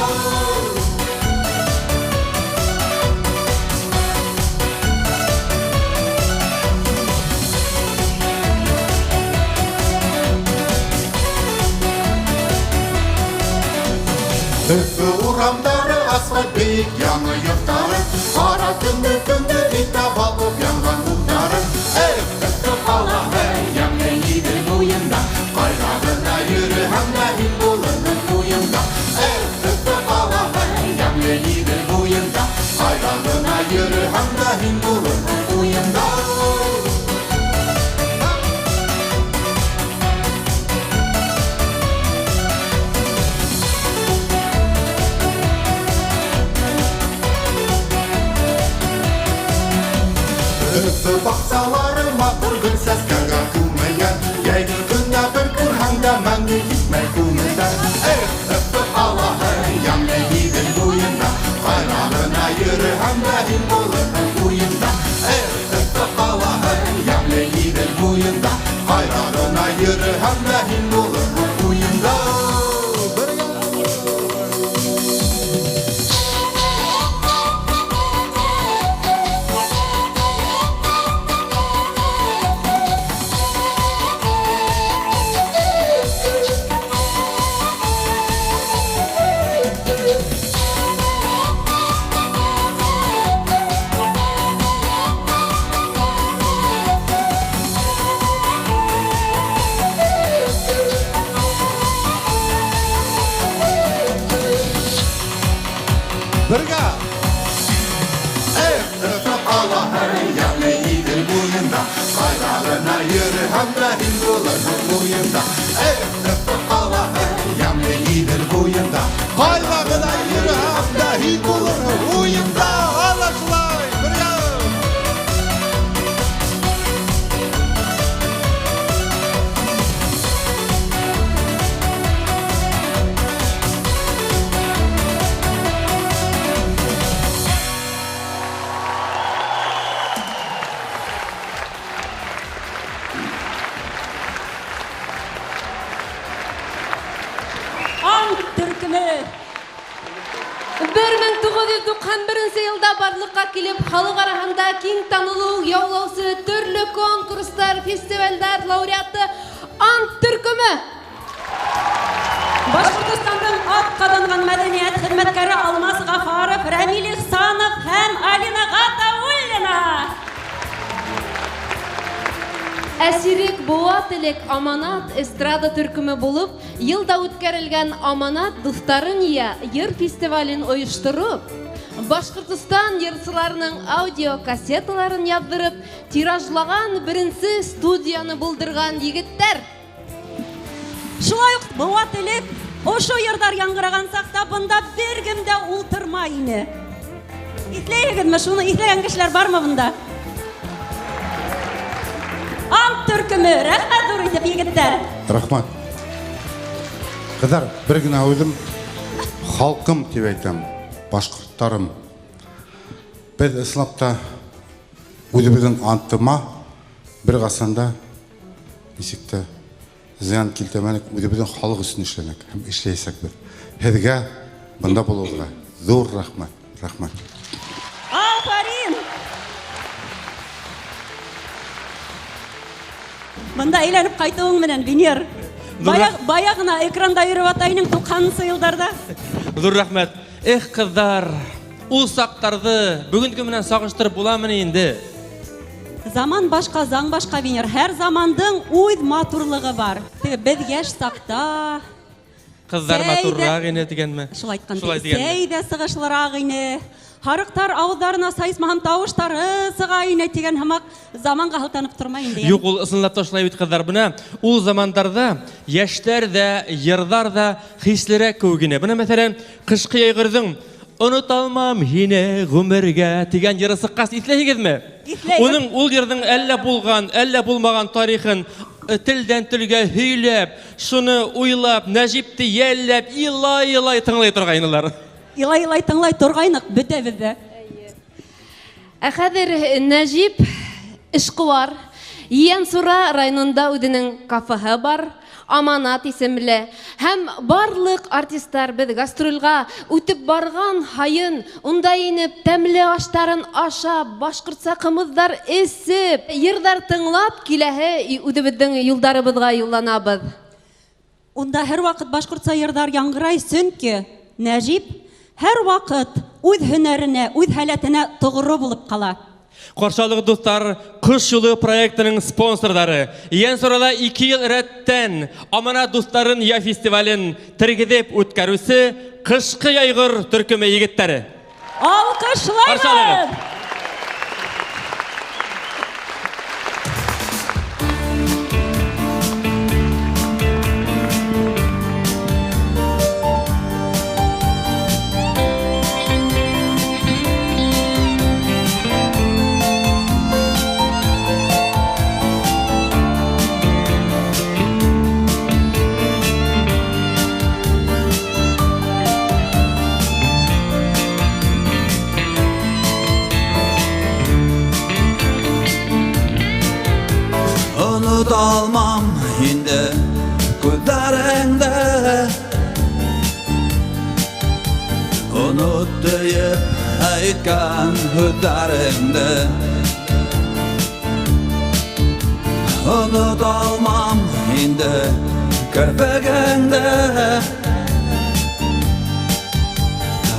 Өфө урамдары асфальт бейек яңы йорттары, ҡара төндө көндөҙ итә балҡып янған уттары. Эй, Өфө ҡалаһы, йәмле Иҙел буйында, ҡайҙа ғына йөрөһәм дә һин булырһың уйымда. Эй, Өфө ҡалаһы, йәмле Иҙел буйында, ҡайҙа ғына йөрөһәм дә һин булырһың уйымда. Өфө баҡсалары матур гөл сәскәгә күмелгән, йәйге көндә бер күрһәң дә мәңге китмәй күңелдән. Эй, Өфө ҡалаһы, йәмле Иҙел буйында, ҡайҙа ғына йөрөһәм дә һин булырһың уйымда. Эй, Өфө ҡалаһы, йәмле Иҙел буйында, ҡайҙа ғына йөрөһәм дә һин булырһың уйымда. Бергә! Эй, Өфө ҡалаһы, йәмле Иҙел буйында, ҡайҙа ғына йөрөһәм дә һин булырһың уйымда. Эй, Өфө ҡалаһы, йәмле Иҙел буйында, ҡайҙа ғына йөрөһәм дә һин булырһың уйымда. Ана шулай, бергә! Ант төркөмө. 1991 йылда барлыҡҡа килеп, халыҡ араһында киң танылыу яулаусы төрлө конкурстар, фестивалдәр лауреаты Ант төркөмө. Башҡортостандың атҡаҙанған мәҙәниәт хеҙмәткәре Алмаз Ғафаров, Рәмил Ихсанов һәм Алина Ғатауллина. Әсирек быуат элек Аманат эстрада төркөмө булып, йылда үткәрелгән Аманат дуҫтарын йыя йыр фестивален ойоштороп, Башҡортостан йырсыларының аудиокассеталарын яҙҙырып, тиражлаған беренсе студияны булдырған егеттәр. Шулай уҡ быуат элек Ошо йырҙар яңғыраған саҡта бында бер кем дә ултырмай ине. Иҫләйһегеҙме? Шуны иҫләгән кешеләр бармы бында? Ант төркөмө, рәхмәт ҙур итеп, егеттәр. Рәхмәт. Ҡыҙҙар, бер генә үҙем халҡым тип әйтәм, башҡорттарым. Беҙ ысынлап та үҙебеҙҙең антыма бер ҡасан да нисек тә зыян килтермәнек, үҙебеҙҙең халыҡ өсөн эшләнек һәм эшләйәсәкбеҙ. Һеҙгә бында булыуығыҙға ҙур рәхмәт, рәхмәт. Афарин! Бында әйләнеп ҡайтыуың менән, Венер. Бая ғына экранда йөрөп ята инең 90-нсы йылдарҙа. Ҙур рәхмәт. Эх, ҡыҙҙар, ул саҡтарҙы бөгөнгө менән сағыштырып буламы ни инде? Заман башҡа, заң башҡа, Венер. Һәр замандың үҙ матурлығы бар. Теге беҙ йәш саҡта Ҡыҙҙар матурыраҡ ине тигәнме? Шулай әйткән. Шулай тигәнме? Сәй ҙә сығышлыраҡ ине. Һарыҡтар ауыҙҙарына сайысмаһам тауыштары сыға ине тигән һымаҡ заманға һылтанып тормай инде. Юҡ, ул ысынлап та шулай бит, ҡыҙҙар. Бына ул замандарҙа йәштәр ҙә, йырҙар ҙа хислерәк кеүек ине. Бына мәҫәлән, Ҡышҡы йәйғырҙың Онота алмам һине ғүмергә тигән йыры сыҡҡас иҫләйһегеҙме? Иҫләйбеҙ. Уның ул йырҙың әллә булған, әллә булмаған тарихын телдән телгә һөйләп, шуны уйлап, Нәжипте йәлләп, илай-илай тыңлай торғайнылар. Илай-илай тыңлай торғайныҡ бөтәбеҙ ҙә. Ә хәҙер Нәжип эшҡыуар. Ейәнсура районында үҙенең кафеһы бар, Аманат исемле. Һәм барлыҡ артистар беҙ гастролгә үтеп барған һайын унда инеп, тәмле аштарын ашап, башҡортса ҡымыҙҙар эсеп, йырҙар тыңлап киләһе үҙебеҙҙең юлдарыбыҙға юлланабыҙ. Унда һәр ваҡыт башҡортса йырҙар яңғырай, сөнки Нәжип һәр ваҡыт үҙ һөнәренә, үҙ һәләтенә тоғро булып ҡала. Ҡаршы алығыҙ, дуҫтар, Ҡыш юлы проектының спонсорҙары. Ейәнсурала 2 йыл рәттән Аманат дуҫтарын я фестивален тергеҙеп үткәреүсе Ҡышҡы йәйғор төркөмө егеттәре. Алҡышлайбыҙ! Ҡаршы алығыҙ! Онота алмам инде күҙҙәреңде, онот тейеп әйткән һүҙҙәреңде. Онота алмам инде керфегеңде,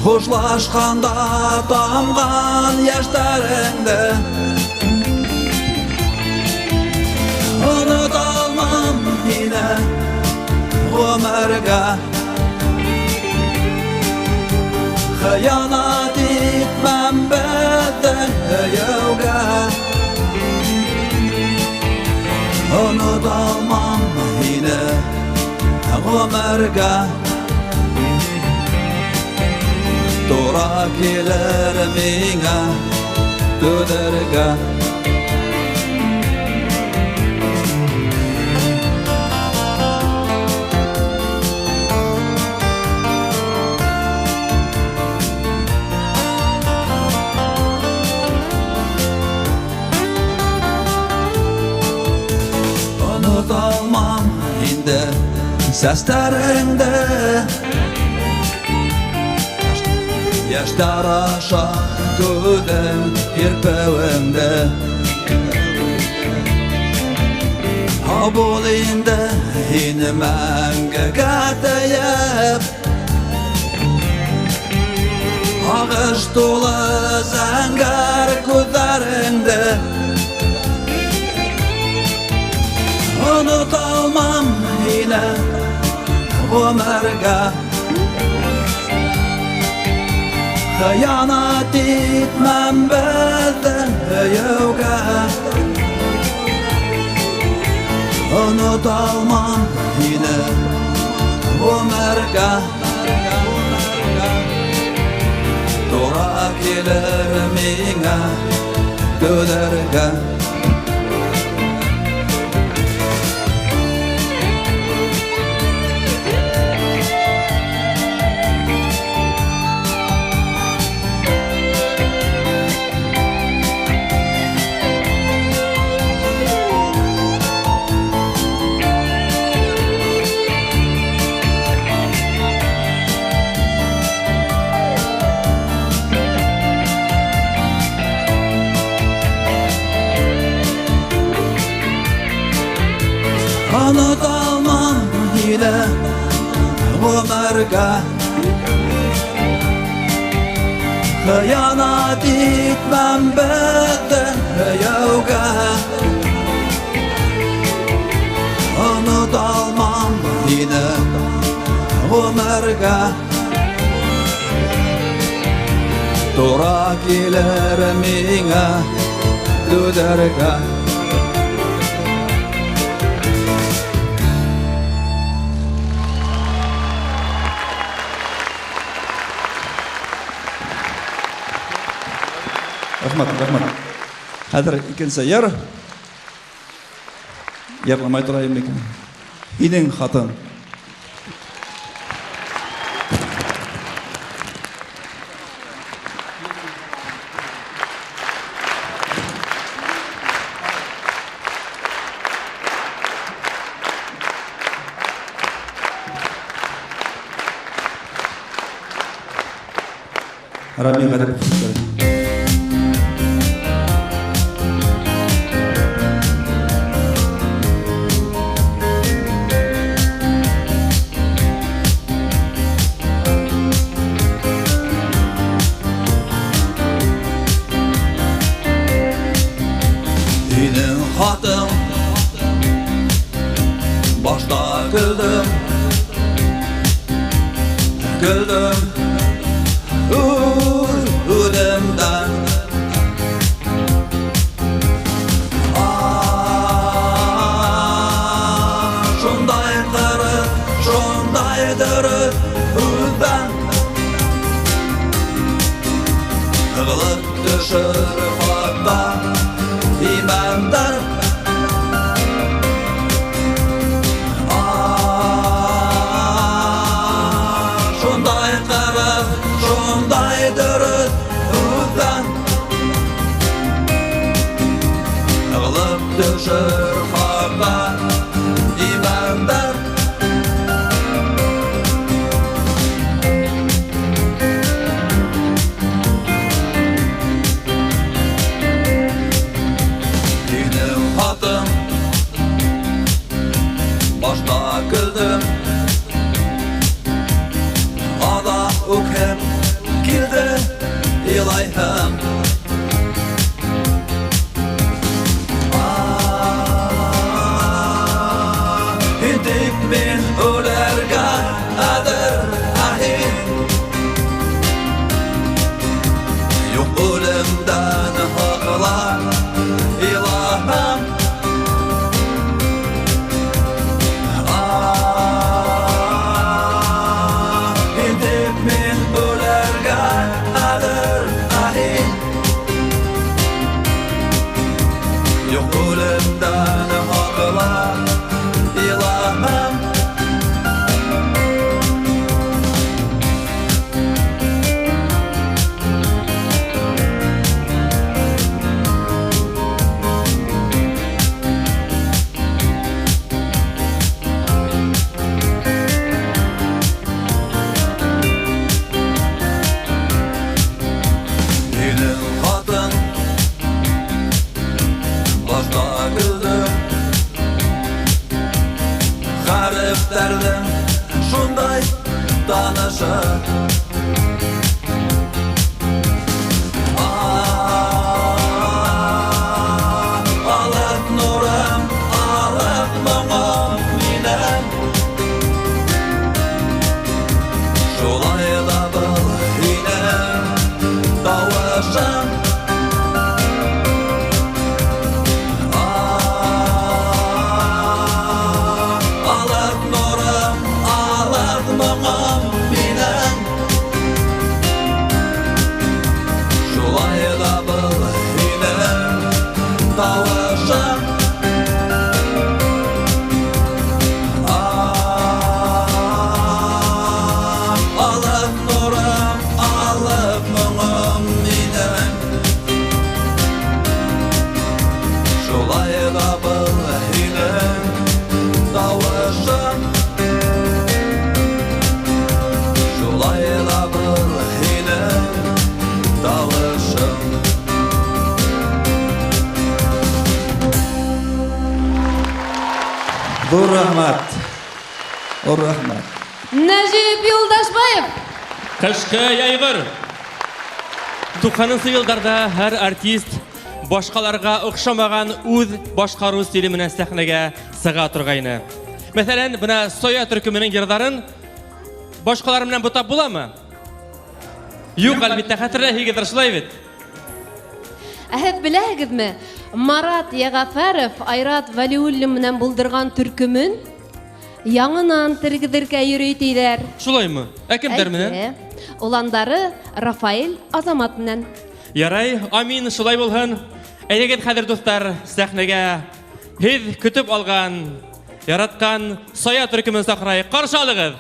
хушлашҡанда тамған йәштәреңде. Онота алмам һине ғүмергә, хыянат итмәм беҙҙең һөйөүгә. Онота алмам һине ғүмергә, тура килер миңә түҙергә. Онота алмам инде сәстәреңде, йәштәр аша күҙең һирпеүеңде. Һау бул инде һине мәңгегә тейеп, һағыш тулы зәңгәр күҙҙәреңде. Онота алмам һине ғүмергә, хыянат итмәм беҙҙең һөйөүгә. Онота алмам һине Ғүмергә. Тура килер миңә түҙергә. Оноталмам һине ғүмергә. Хыянат итмәм беҙҙең һөйөүгә. Оноталмам һине ғүмергә. Тура килер миңә түҙергә. Рәхмәт, рәхмәт. Хәҙер икенсе йыр. Йырламай торайым икән. Һинең хатын. Рамил Гарипов. Һинең хатың башта көлдөм, көлдөм үҙ үҙемдән. Шундай ҡырыҫ, шундай дөрөҫ һүҙҙән һығылып төшөр хатта имәндәр. Шундай ҡырыҫ, шундай дөрөҫ һүҙҙән һығылып төшөр хатта имәндәр. Һинең хатың башта көлдөм, аҙаҡ үкһеп килде илайһым. Һин тик мин үлергә әҙер, ә һин юҡ үлемдән һаҡла, илаһым. Һин тик мин үлергә әҙер, ә һин юҡ үлемдән һаҡла, илаһым. Һинең хатың башта көлдөм, хәрефтәрҙең шундай танышы. Алып нурым, алып моңом минең. Шулай ҙа был һинең тауышың. Алып нурым, алып Алып нурым, алып моңым минең. Шулай да был һинең тауышың. Шулай да был һинең тауышың. Ҙур рәхмәт. Ҙур рәхмәт. Нәжип Юлдашбаев. Кышкы яйғыр. 90 йылдарҙа һәр артист башҡаларға оҡшамаған үҙ башҡарыу стиле менән сәхнәгә сыға торғайны. Мәҫәлән, бына Соя төркөмөнөң йырҙарын башҡалар менән бутап буламы? Юҡ, әлбиттә, хәтерләйһегеҙҙер, шулай бит? Ә һеҙ беләһегеҙме, Марат Йәғәфәров Айрат Вәлиуллин менән булдырған төркөмөн яңынан тергеҙергә йөрөй тиҙәр. Шулаймы? Ә кемдәр менән? Әйе. Уландары Рафаэль Азамат менән. Ярай, амин, шулай булһын. Әйҙәгеҙ хәҙер, дуҫтар, сәхнәгә һеҙ көтөп алған, яратҡан Сая төркөмөн саҡырайыҡ. Ҡаршы алығыҙ.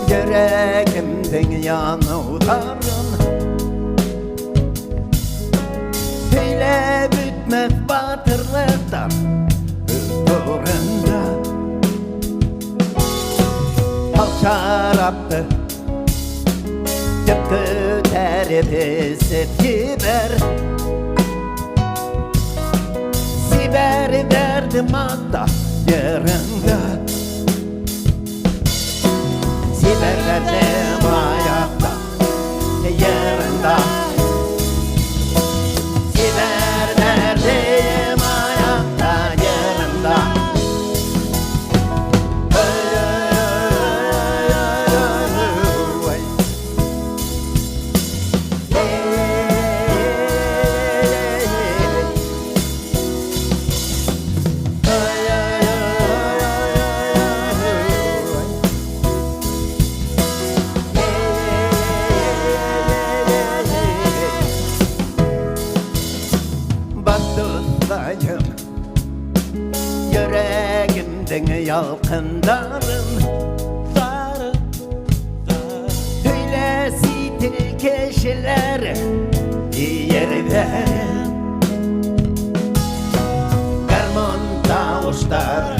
Йөрәгемдең яныуҙарын һөйләп бөтмәҫ батырлыҡтар турында. Ал шарапты теп күтәреп эсеп ебәр. Сибәр дәрдем атта йырыңды. Сибәр дәрдем аяҡта йырыңда. Сибәр дәрдем аяҡта йырыңда. Йөрәгемдең ялҡындарын һөйлә сит ил кешеләре ерҙәрен. Гармун тауыштары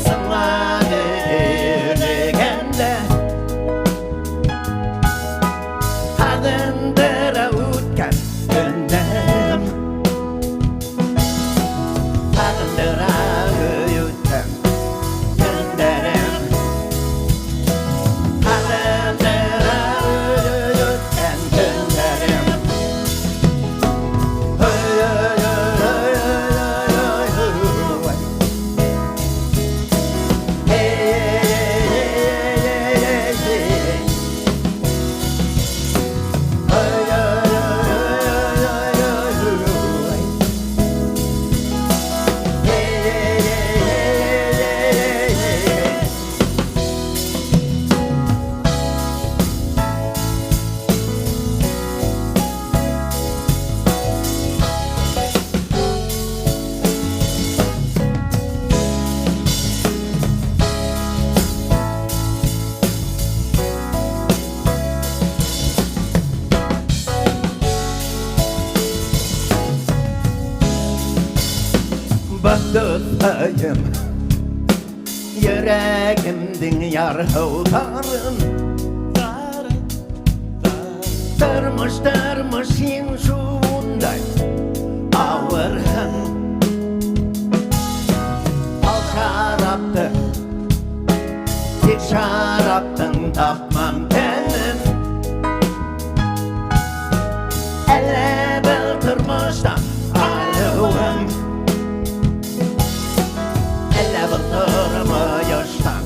сыңланы һөйләгәндә. Һағындыра үткән көндәрем. Һағындыра үткән көндәрем. Һағындыра үткән көндәрем. Ой, ой, ой, ой, ой, ой. Батыҫайым, йөрәгемдең ярһыуҙарын. Тормош, тормош, һин шундай ауырһың. Ал шарапты, тик шараптың тапмам тәмен. Әллә был тормоштан алыуым. Әллә был тормоштан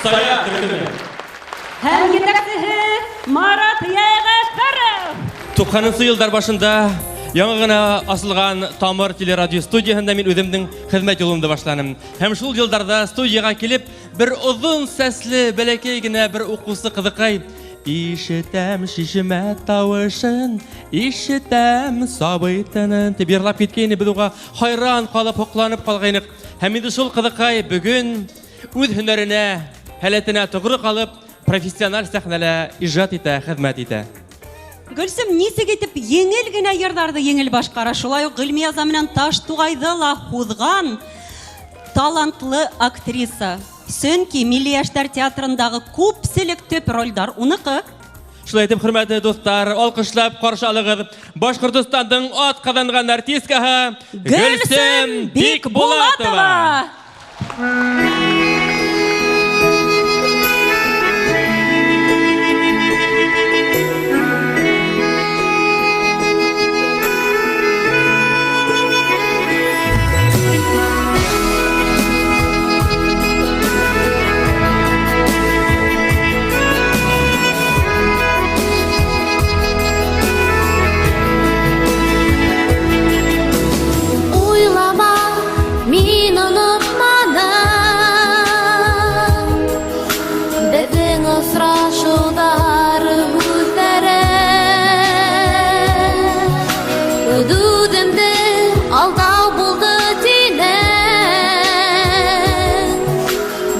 Сая төркеме. Һәм етәксеһе Марат Йәғәфәров. 90 йылдар башында яңы ғына асылған Тамыр телерадио студияһында мин үҙемдең хеҙмәт юлымды башланым. Һәм шул йылдарҙа студияға килеп, бер оҙон сәсле бәләкәй генә бер уҡыусы ҡыҙыҡай Ишетәм шишмә тауышын, ишетәм сабый тынын тип йырлап киткәйне, беҙ уға хайран ҡалып, һоҡланып ҡалғайныҡ. Һәм инде шул ҡыҙыҡай бөгөн үҙ һөнәренә, һәләтенә тоғро ҡалып, профессиональ сәхнәлә ижад итә, хеҙмәт итә. Гөлсөм нисек итеп еңел генә йырҙарҙы еңел башҡара, шулай уҡ Ғилмияза менән Таштуғайҙы ла һуҙған талантлы актриса. Сөнки Милли йәштәр театрындағы күпселек төп ролдәр уныҡы. Шулай итеп, хөрмәтле дуҫтар, алҡышлап ҡаршы алығыҙ Башҡортостандың ат ҡаҙанған артисткаһы Гөлсөм Бикбулатова. Уйлама, мин онотманым. Беҙҙең осрашыуҙар һүҙҙәре. Үҙ-үҙемде алдау булды тинем.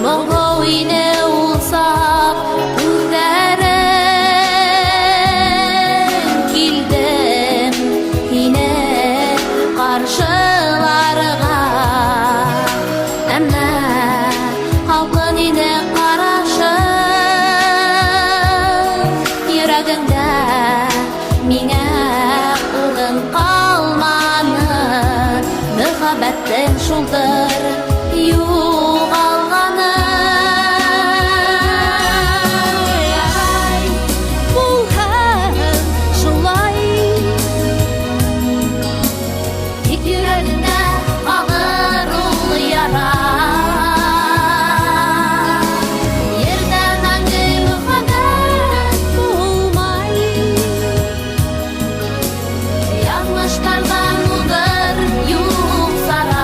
Моңлоу ине ул саҡ күҙҙәрең. Килдем һине ҡаршыларға, әммә һалҡын ине ҡарашың. Йөрәгеңдә миңә урын ҡалманы, мөхәббәттең шулдыр юғалғаны. Ярай булһын шулай, тик йөрәгеңдә ҡалыр ул яра. Ерҙә мәңге мөхәббәт булмай, яҙмыштарҙан уҙыр юҡ сара.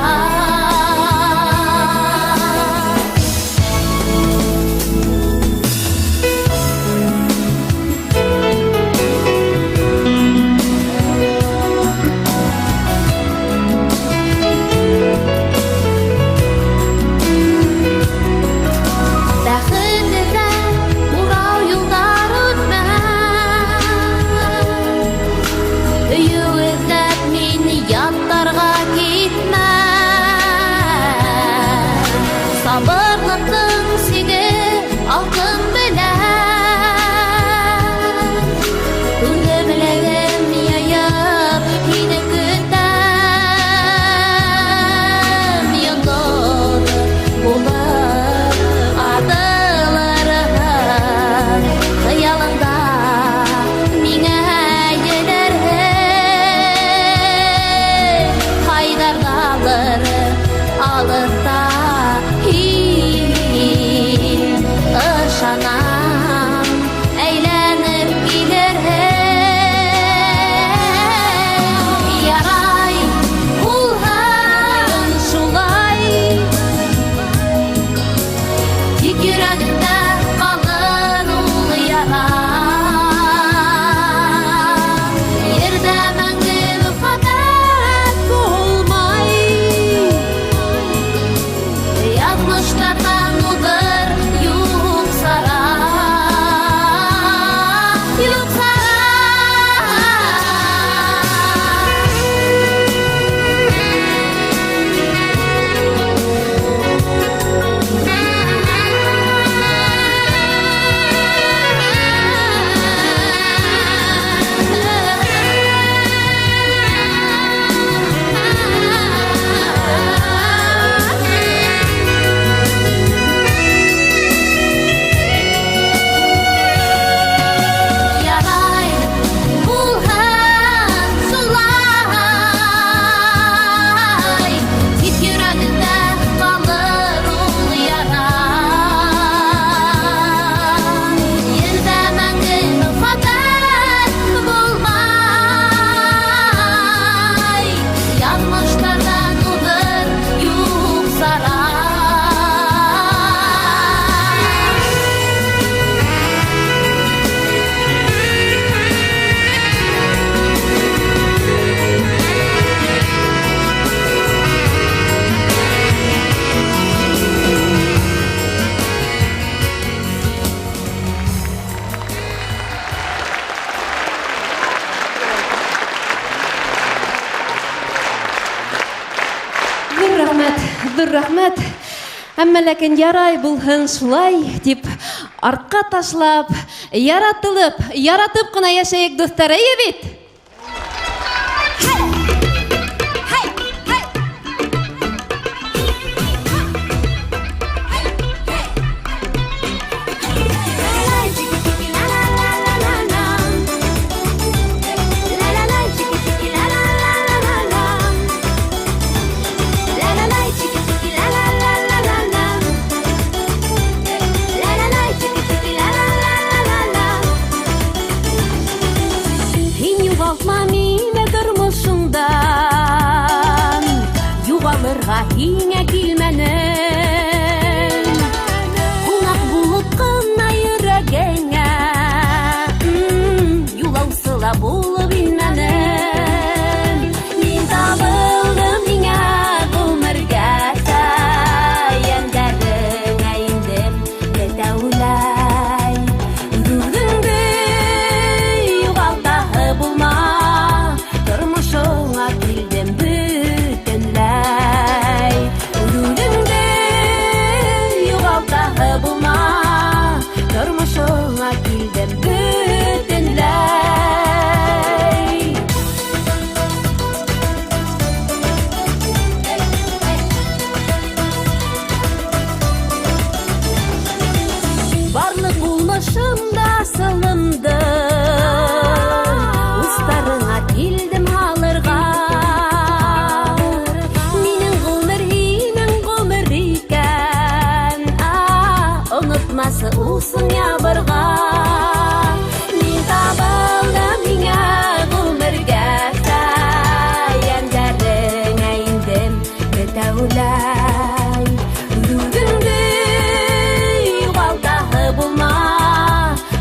Бәхет эҙләп урау юлдар үтмәм, һөйөү эҙләп мин яттарға китмәм. Сабырлыҡтың сиге алтын белән, күңелем йыйып һине көтәм. Йондоҙ булып атылырһың, хыялыңда миңә елерһең. Ҡайҙарҙалыр алыҫта һин, ышанам, әйләнеп килерһең. Ярай булһын шулай, тик йөрәгеңдә ҡалыр ул яра. Ерҙә мәңге мөхәббәт булмай, Ҙур рәхмәт, ҙур рәхмәт. Әммә ләкин ярай булһын шулай дип артҡа ташлап, яратылып, яратып ҡына йәшәйек, дуҫтар, эйе бит? Һин юғалтма мине тормошоңдан, юғалырға һиңә килмәнем. Ҡунаҡ булып ҡына йөрәгеңә, юлаусы ла булып инмәнем. Мин табылдым һиңә ғүмергә, йәндәреңә индем бөтәүләй. Үҙ-үҙеңде юғалтаһы булма, тормошоңа килдем бөтөнләй. Үҙ-үҙеңде юғалтаһы булма, тормошоңа килдем бөтөнләй. Барлыҡ булмышымда асылымды устарыңа килдем һалырға. Минең ғүмер һинең ғүмер икән, онотмасы усын ябырға. Мин табылдым һиңә ғүмергә, йәндәреңә индем бөтәүләй. Үҙ-үҙеңде юғалтаһы булма,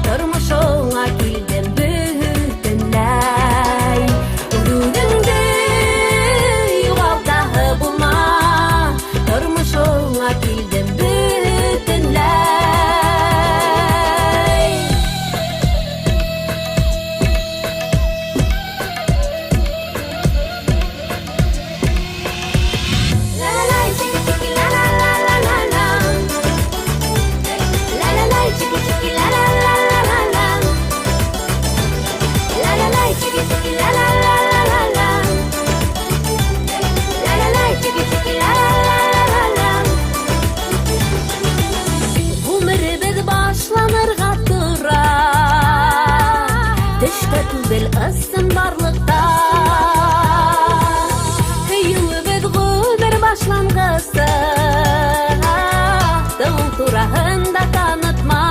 тормошоңа килдем бөтөнләй. Үҙ-үҙеңде юғалтаһы булма, тормошоңа килдем бөтөнләй. Ғүмеребеҙ башланырға тора, төштә түгел ысынбарлыҡта. Һөйөүебеҙ ғүмер башланғысы, тыуыу тураһында танытма.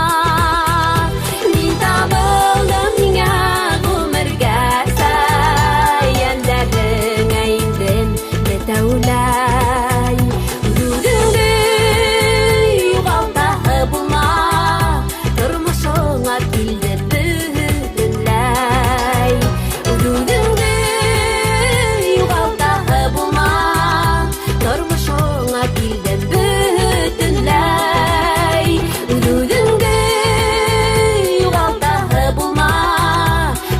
Мин табылдым һиңә ғүмергә, йәндәреңә индем бөтәүләй. Үҙ-үҙеңде юғалтаһы булма, тормошоңа килдем бөтөнләй. Үҙ-үҙеңде юғалтаһы булма, тормошоңа килдем бөтөнләй. Үҙ-үҙеңде юғалтаһы булма,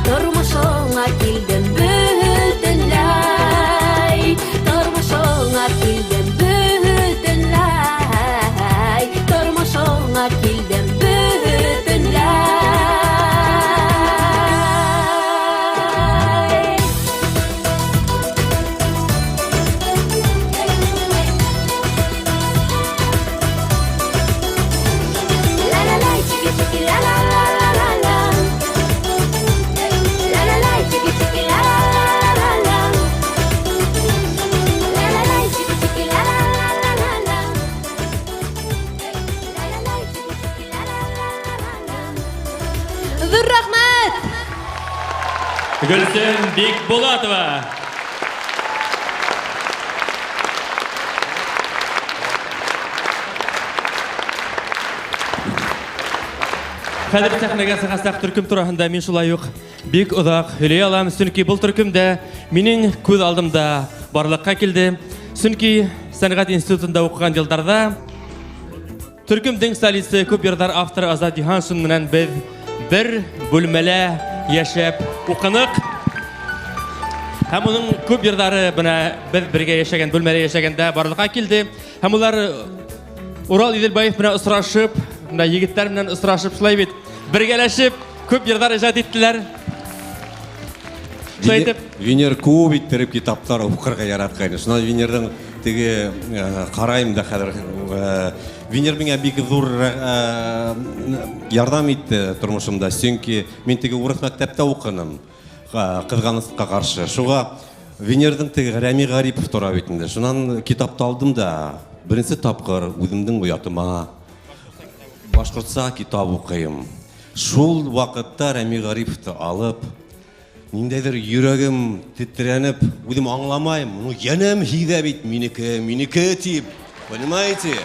тормошоңа килдем бөтөнләй. Тормошоңа килдем бөтөнләй. Тормошоңа килдем бөтөнләй. Ҙур рәхмәт! Гөлсем Бикбулатова. Хәҙер сәхнәгә сығасаҡ төркөм тураһында мин шулай уҡ бик оҙаҡ һөйләй алам, сөнки был төркөм дә минең күҙ алдымда барлыҡҡа килде. Сөнки сәнғәт институтында уҡыған йылдарҙа төркөмдөң солисты, күп йырҙар авторы Азат Йыһаншин менән беҙ бер бүлмәлә йәшәп уҡыныҡ. Һәм уның күп йырҙары бына беҙ бергә йәшәгән бүлмәлә йәшәгәндә барлыҡҡа килде. Һәм улар Урал Иҙелбаев менән осрашып, бына егеттәр менән осрашып шулай бит, бергәләшеп күп йырҙар ижад иттеләр. Шулай итеп Венер күп иттереп китаптар уҡырға яратҡайны. Шунан Венерҙың теге ҡарайым да хәҙер. Венер миңә бик ҙур ярҙам итте тормошомда, сөнки мин теге урыҫ мәктәптә уҡыным, ҡыҙғанысҡа ҡаршы. Шуға Венерҙың теге Рәми Ғарипов тора бит инде. Шунан китапты алдым да, беренсе тапҡыр үҙемдең оятыма башҡортса китап уҡыйым. Шул ваҡытта Рәми Ғариповты алып, ниндәйҙер йөрәгем тетрәнеп, үҙем аңламайым, ну йәнәм һиҙә бит минеке, минеке тип, понимаете?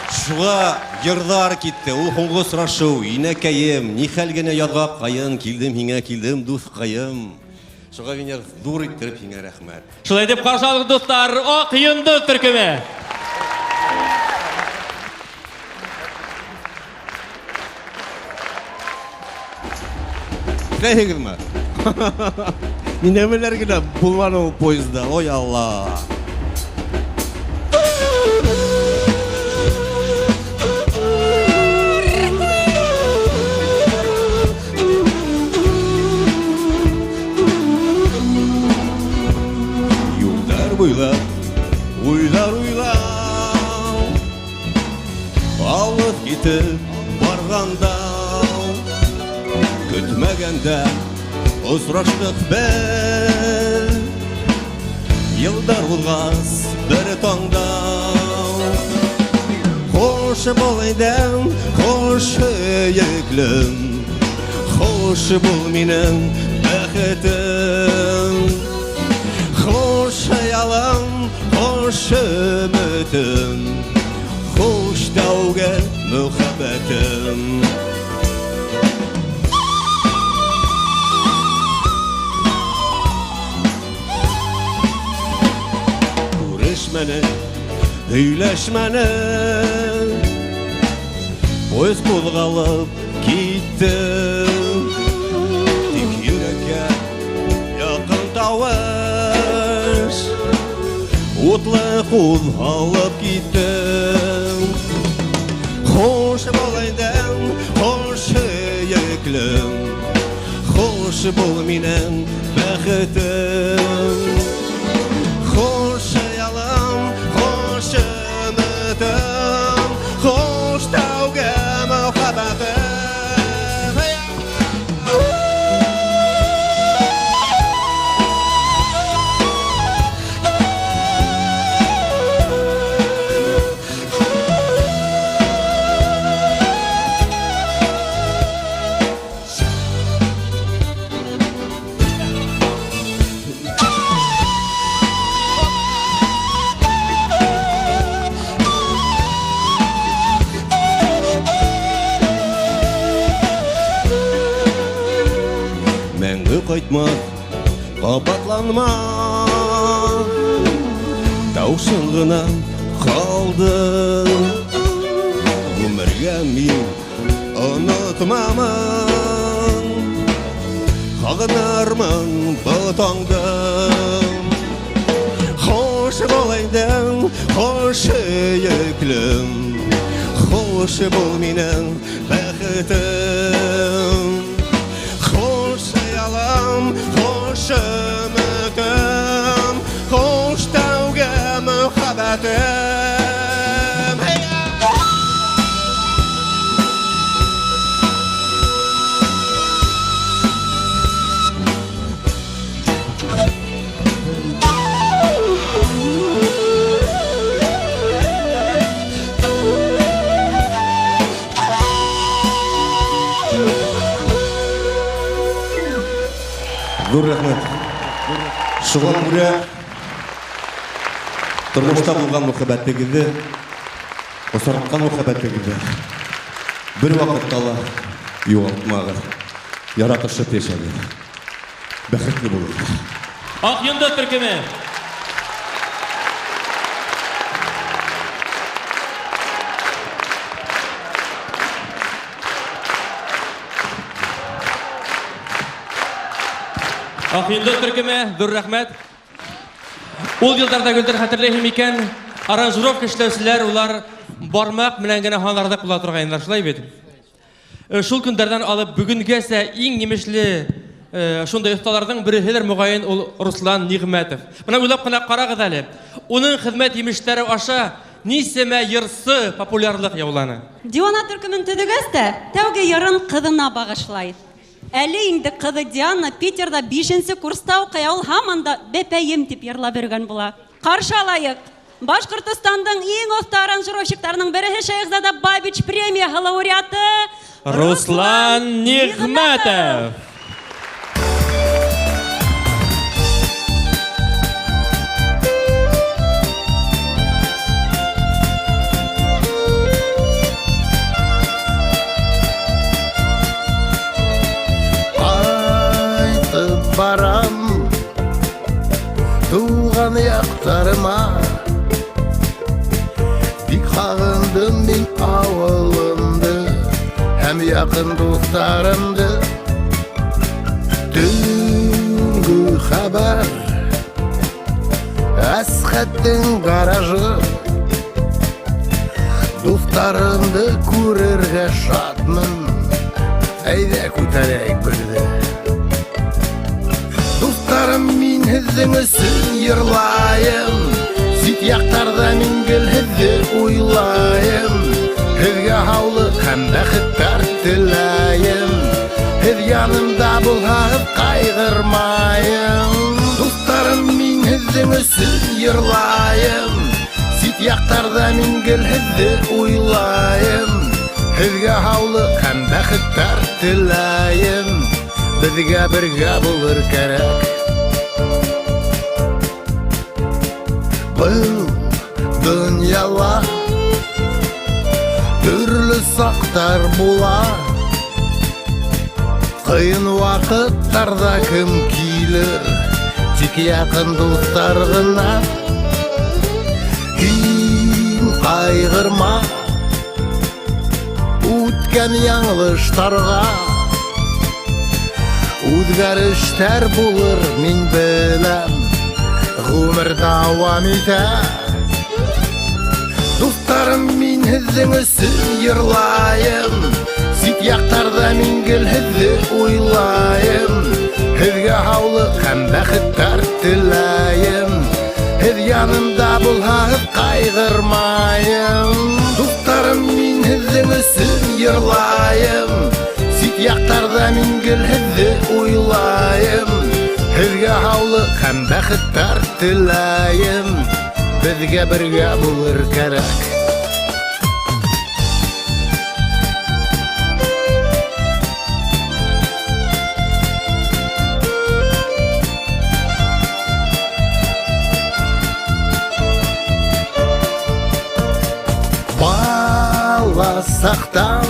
Шуға йырҙар китте, ул һуңғы осрашыу, инәкәйем, ни хәл генә яҙға ҡайын, килдем һиңә, килдем дуҫҡайым. Шуға Венер ҙур иттереп һиңә рәхмәт. Шулай итеп ҡаршы алығыҙ, дуҫтар, Аҡ йондоҙ төркөмө. Теләйһегеҙме? Нәмәләр генә булманы ул поезда, ой Алла. Юлдар буйлап, уйлар уйлап, алып китеп барғанда, көтмәгәндә осраштыҡ беҙ. Йылдар уҙғас бер таңда. Хуш бул әйҙәң, хуш һөйөклөм, хуш бул минең бәхетем. Хуш хыялым, хуш өмөтөм, хуш тәүге мөхәббәтем. Күрешмәне, һөйләшмәне, поезд ҡуҙғалып китте. Тик йөрәккә яҡын тауыш утлы ҡуҙғалып китте. Хуш бул әйҙәң, хуш һөйөклөм, хуш бул минең бәхетем. Хуш хыялым, хуш өмөтөм, хуш тәүге мөхәббәтем. Мәңге ҡайтмаҫ, ҡабатланмаҫ, тауышың ғына ҡалды. Ғүмергә мин онотмамын, һағынырмын был таңды. Хуш бул әйҙәң, хуш һөйөклөм, хуш бул минең бәхетем. Хуш хыялым, хуш өмөтөм, хуш тәүге мөхәббәтем. Ҙур рәхмәт. Шуға күрә тормошта булған мөхәббәтегеҙҙе, осратҡан мөхәббәтегеҙҙе бер ваҡытта ла юғалтмағыҙ. Яратышып йәшәгеҙ. Бәхетле булығыҙ. Аҡ йондоҙ төркөмө. Ак йолдыз төркеме, зур рәхмәт. Ул елларда Гөлдер хәтерләйһең микән? Аранжировка эшләүчеләр улар бармак белән генә һанарлык була торгайнылар, шулай бит? Э, шул көндәрдән алып бүгенгәчә иң емешле э, шундай осталарның береһедер мөгаен ул Руслан Нигъмәтов. Менә уйлап кына карагыз әле. Уның хезмәт емешләре аша нисәмә йырсы популярлык яуланы. Дивана төркемен төҙөгәс тә, тәүге йырын ҡыҙына бағышлай. Әле инде ҡыҙы Диана Питерҙа бишенсе курста уҡый, ул һаман да бәпәйем тип йырлап йөрөгән була. Ҡаршы алайыҡ! Башҡортостандың иң оҫта аранжировщиктарының береһе Шәйехзада Бабич премияһы лауреаты Руслан Нигъмәтов. Ҡайтып барам тыуған яҡтарыма Бик һағындым мин ауылымды һәм яҡын дуҫтарымды Төнгө хәбәр Әсхәттең гаражы Дуҫтарымды күрергә шатмын Әйҙә күтәрәйек берҙе Дуҫтарым, мин һеҙҙең өсөн йырлайым Сит яҡтарҙа мин гел һеҙҙе уйлайым Һеҙгә һаулыҡ һәм бәхеттәр теләйем Һеҙ янымда булһағыҙ ҡайғырмайым Дуҫтарым, мин һеҙҙең өсөн йырлайым Сит яҡтарҙа мин гел һеҙҙе уйлайым Һеҙгә һаулыҡ һәм бәхеттәр теләйем Беҙгә бергә булыр кәрәк Был донъяла төрлө саҡтар була Ҡыйын ваҡыттарҙа кем килер Тик яҡын дуҫтар ғына Һин ҡайғырма Үткән яңылыштарға Үҙгәрештәр булыр, мин беләм Ғүмер дауам итә Дуҫтарым, мин һеҙҙең өсөн йырлайым Сит яҡтарҙа мин гел һеҙҙе уйлайым Һеҙгә һаулыҡ һәм бәхеттәр теләйем Һеҙ янымда булһағыҙ ҡайғырмайым Дуҫтарым, мин һеҙҙең өсөн йырлайым Сит яҡтарҙа мин гел һеҙҙе уйлайым Һеҙгә һаулыҡ һәм бәхеттәр теләйем Беҙгә бергә булыр кәрәк Бала саҡтан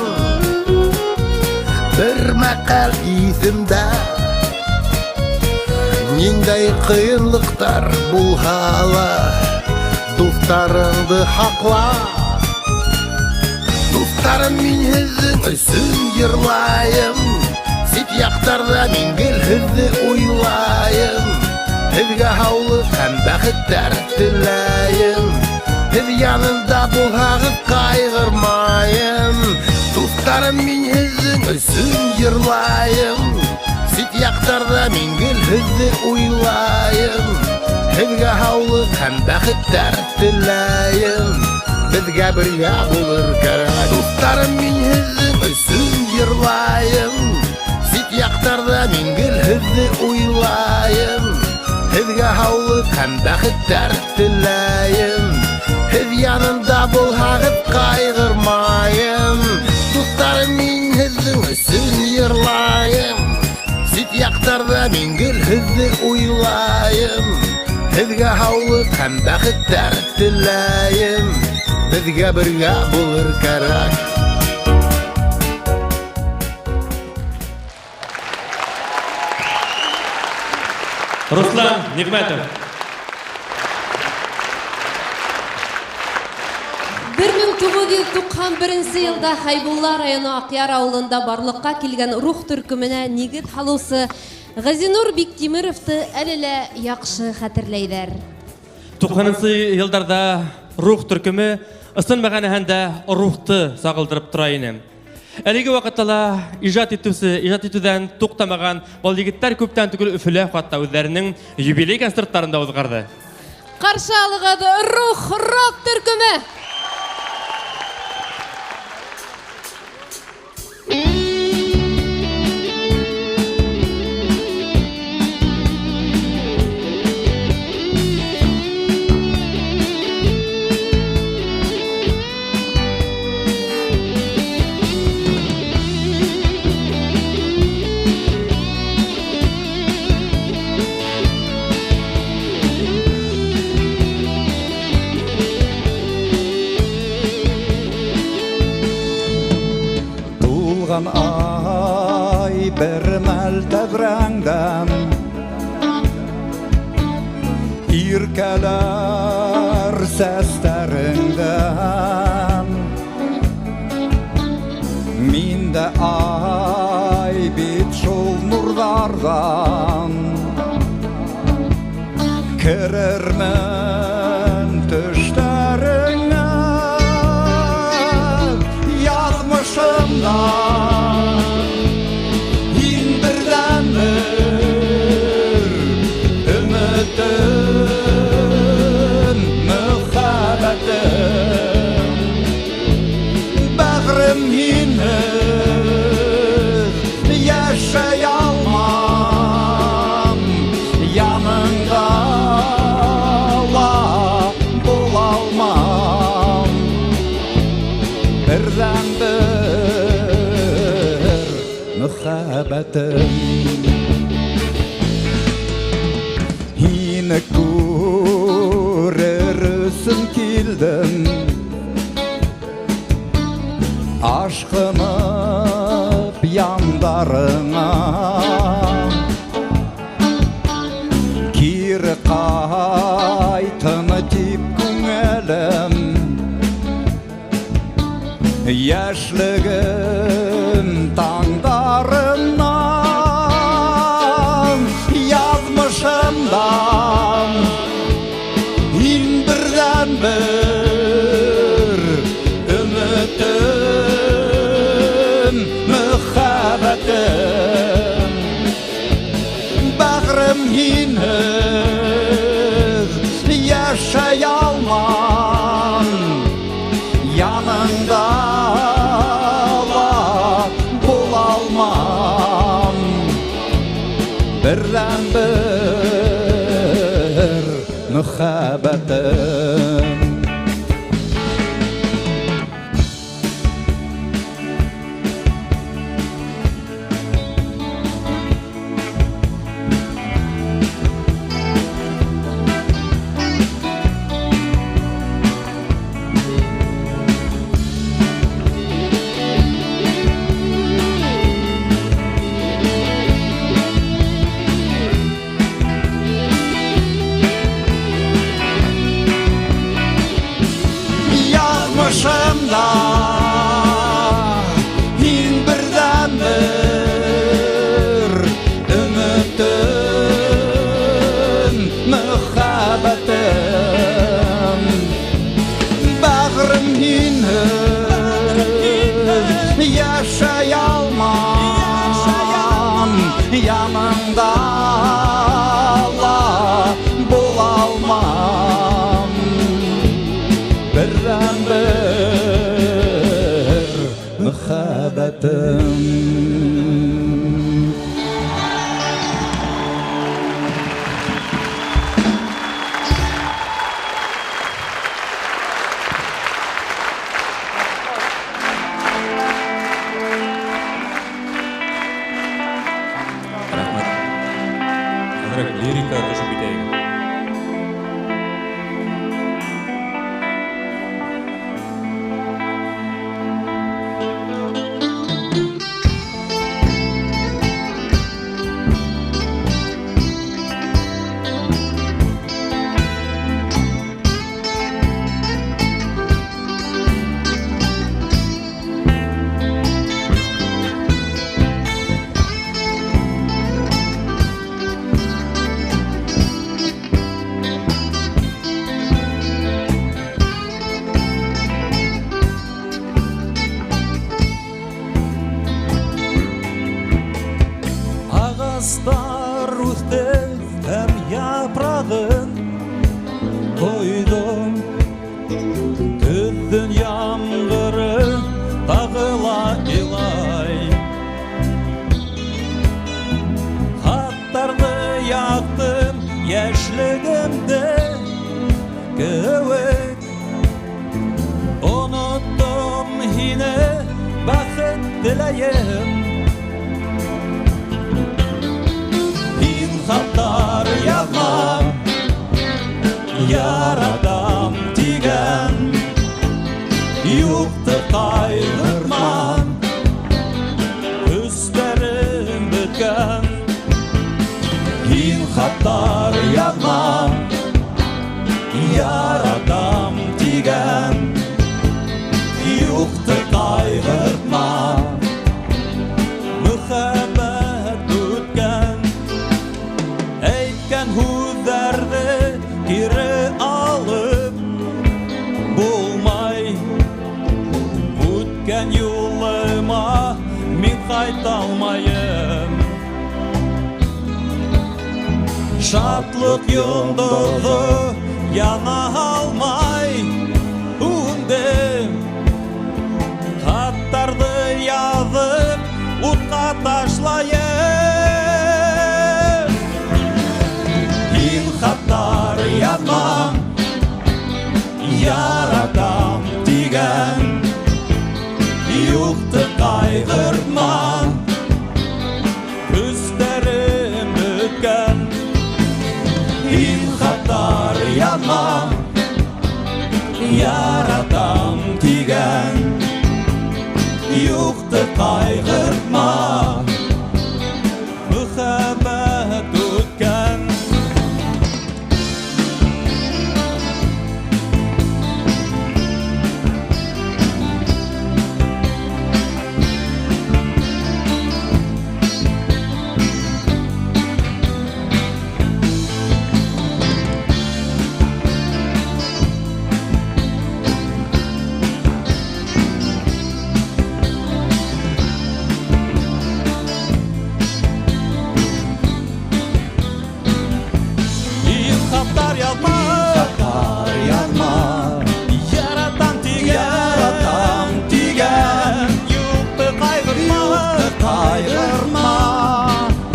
бер мәҡәл иҫемдә Ниндәй ҡыйынлыҡтар булһа ла дуҫтарыңды һаҡла Дуҫтарым, мин һеҙҙең өсөн йырлайым Сит яҡтарҙа мин гел һеҙҙе уйлайым Һеҙгә һаулыҡ һәм бәхеттәр теләйем Һеҙ янымда булһағыҙ ҡайғырмайым Дуҫтарым, мин һеҙҙең өсөн йырлайым Сит яҡтарҙа мин гел һеҙҙе уйлайым Һеҙгә һаулыҡ һәм бәхеттәр теләйем Беҙгә бергә булыр кәрәк Дуҫтарым, мин һеҙҙең өсөн йырлайым Сит яҡтарҙа мин гел һеҙҙе уйлайым Һеҙгә һаулыҡ һәм бәхеттәр теләйем Һеҙ янымда булһағыҙ ҡайғырмайым Дуҫтарым, мин һеҙҙең өсөн йырлайым Сит яҡтарҙа мин гел һеҙҙе уйлайым Һеҙгә һаулыҡ һәм бәхеттәр теләйем Беҙгә бергә булыр кәрәк Руслан Нигъмәтов. 1991 йылда Хәйбулла районы Аҡъяр ауылында барлыҡҡа килгән Рух төркөмөнә нигеҙ һалыусы Газинур Биктимеровты әле лә яҡшы хәтерләйҙәр. 90-нсы йылдарҙа Рух төркөмө ысын мәғәнәһендә рухты сағылдырып тора ине. Әлеге ваҡытта ла ижад итеүсе, ижад итеүҙән туҡтамаған был егеттәр күптән түгел Өфөлә хатта үҙҙәренең юбилей концерттарын да уҙғарҙы. Ҡаршы алығыҙ Рух рок төркөмө! Тулған ай бер мәл тәҙрәңдән Иркәләр сәстәреңдән Мин дә ай бит шул нурҙарҙан Керермен төштәреңә Яҙмышымда һин берҙән-бер Өмөтөм, мөхәббәтем Бәғрем һинһеҙ йәшәй алмам Яныңда ла була алмам Берҙән-бер мөхәббәтем Һине күрер өсөн килдем Ашҡынып яндарыңа Кире ҡайтын тип күңелем Йәшлегем таңдарынан Яҙмышымдан һин берҙән-бер Өмөтөм, мөхәббәтем Бәғрем һинһеҙ йәшәй алмам Яныңда ла була алмам Берҙән-бер мөхәббәтем Яҙмышымда һин берҙән-бер Өмөтөм, мөхәббәтем Бәғрем һинһеҙ йәшәй алмам Яныңда ла була алмам Берҙән-бер мөхәббәтем. ҡайғырма, көстәрем бөткән. Һин хаттар яҙма, яратам тигән. Юҡты ҡайғыртма, мөхәббәт үткән. Әйткән һүҙҙәрҙе кире алып булмай. Үткән юлыма мин ҡайта алмайым. Шатлыҡ йондоҙо яна алмай һүнде. Хаттарҙы яҙып утҡа ташлайым. Һин хаттар яҙма, яратам тигән. Юҡты ҡайғыртма, көстәрем бөткән. Һин хаттар яҙма, яратам тигән. Юҡты ҡайғыртма, мөхәббәт үткән. Хаттар яҙма, хаттар яҙма, яратам тигән, яратам тигән. Юҡты ҡайғырма, юҡты ҡайғырма,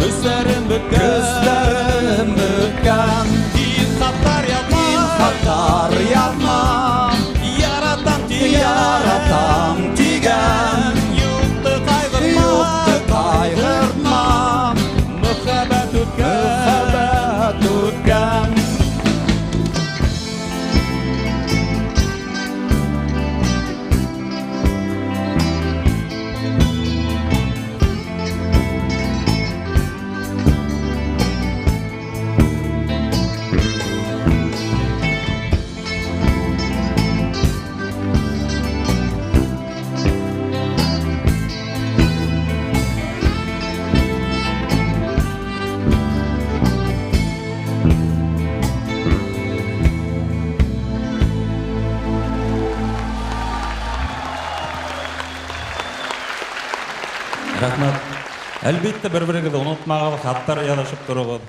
көстәрем бөткән, көстәрем бөткән. Һин хаттар яҙма, һин хаттар яҙма, яратам тигән, яратам тигән. Юҡты ҡайғырма, юҡты ҡайғырма, мөхәббәт үткән, мөхәббәт үткән. Рәхмәт. Әлбиттә, бер-берегеҙҙе онотмағыҙ, хаттар яҙышып тороғоҙ.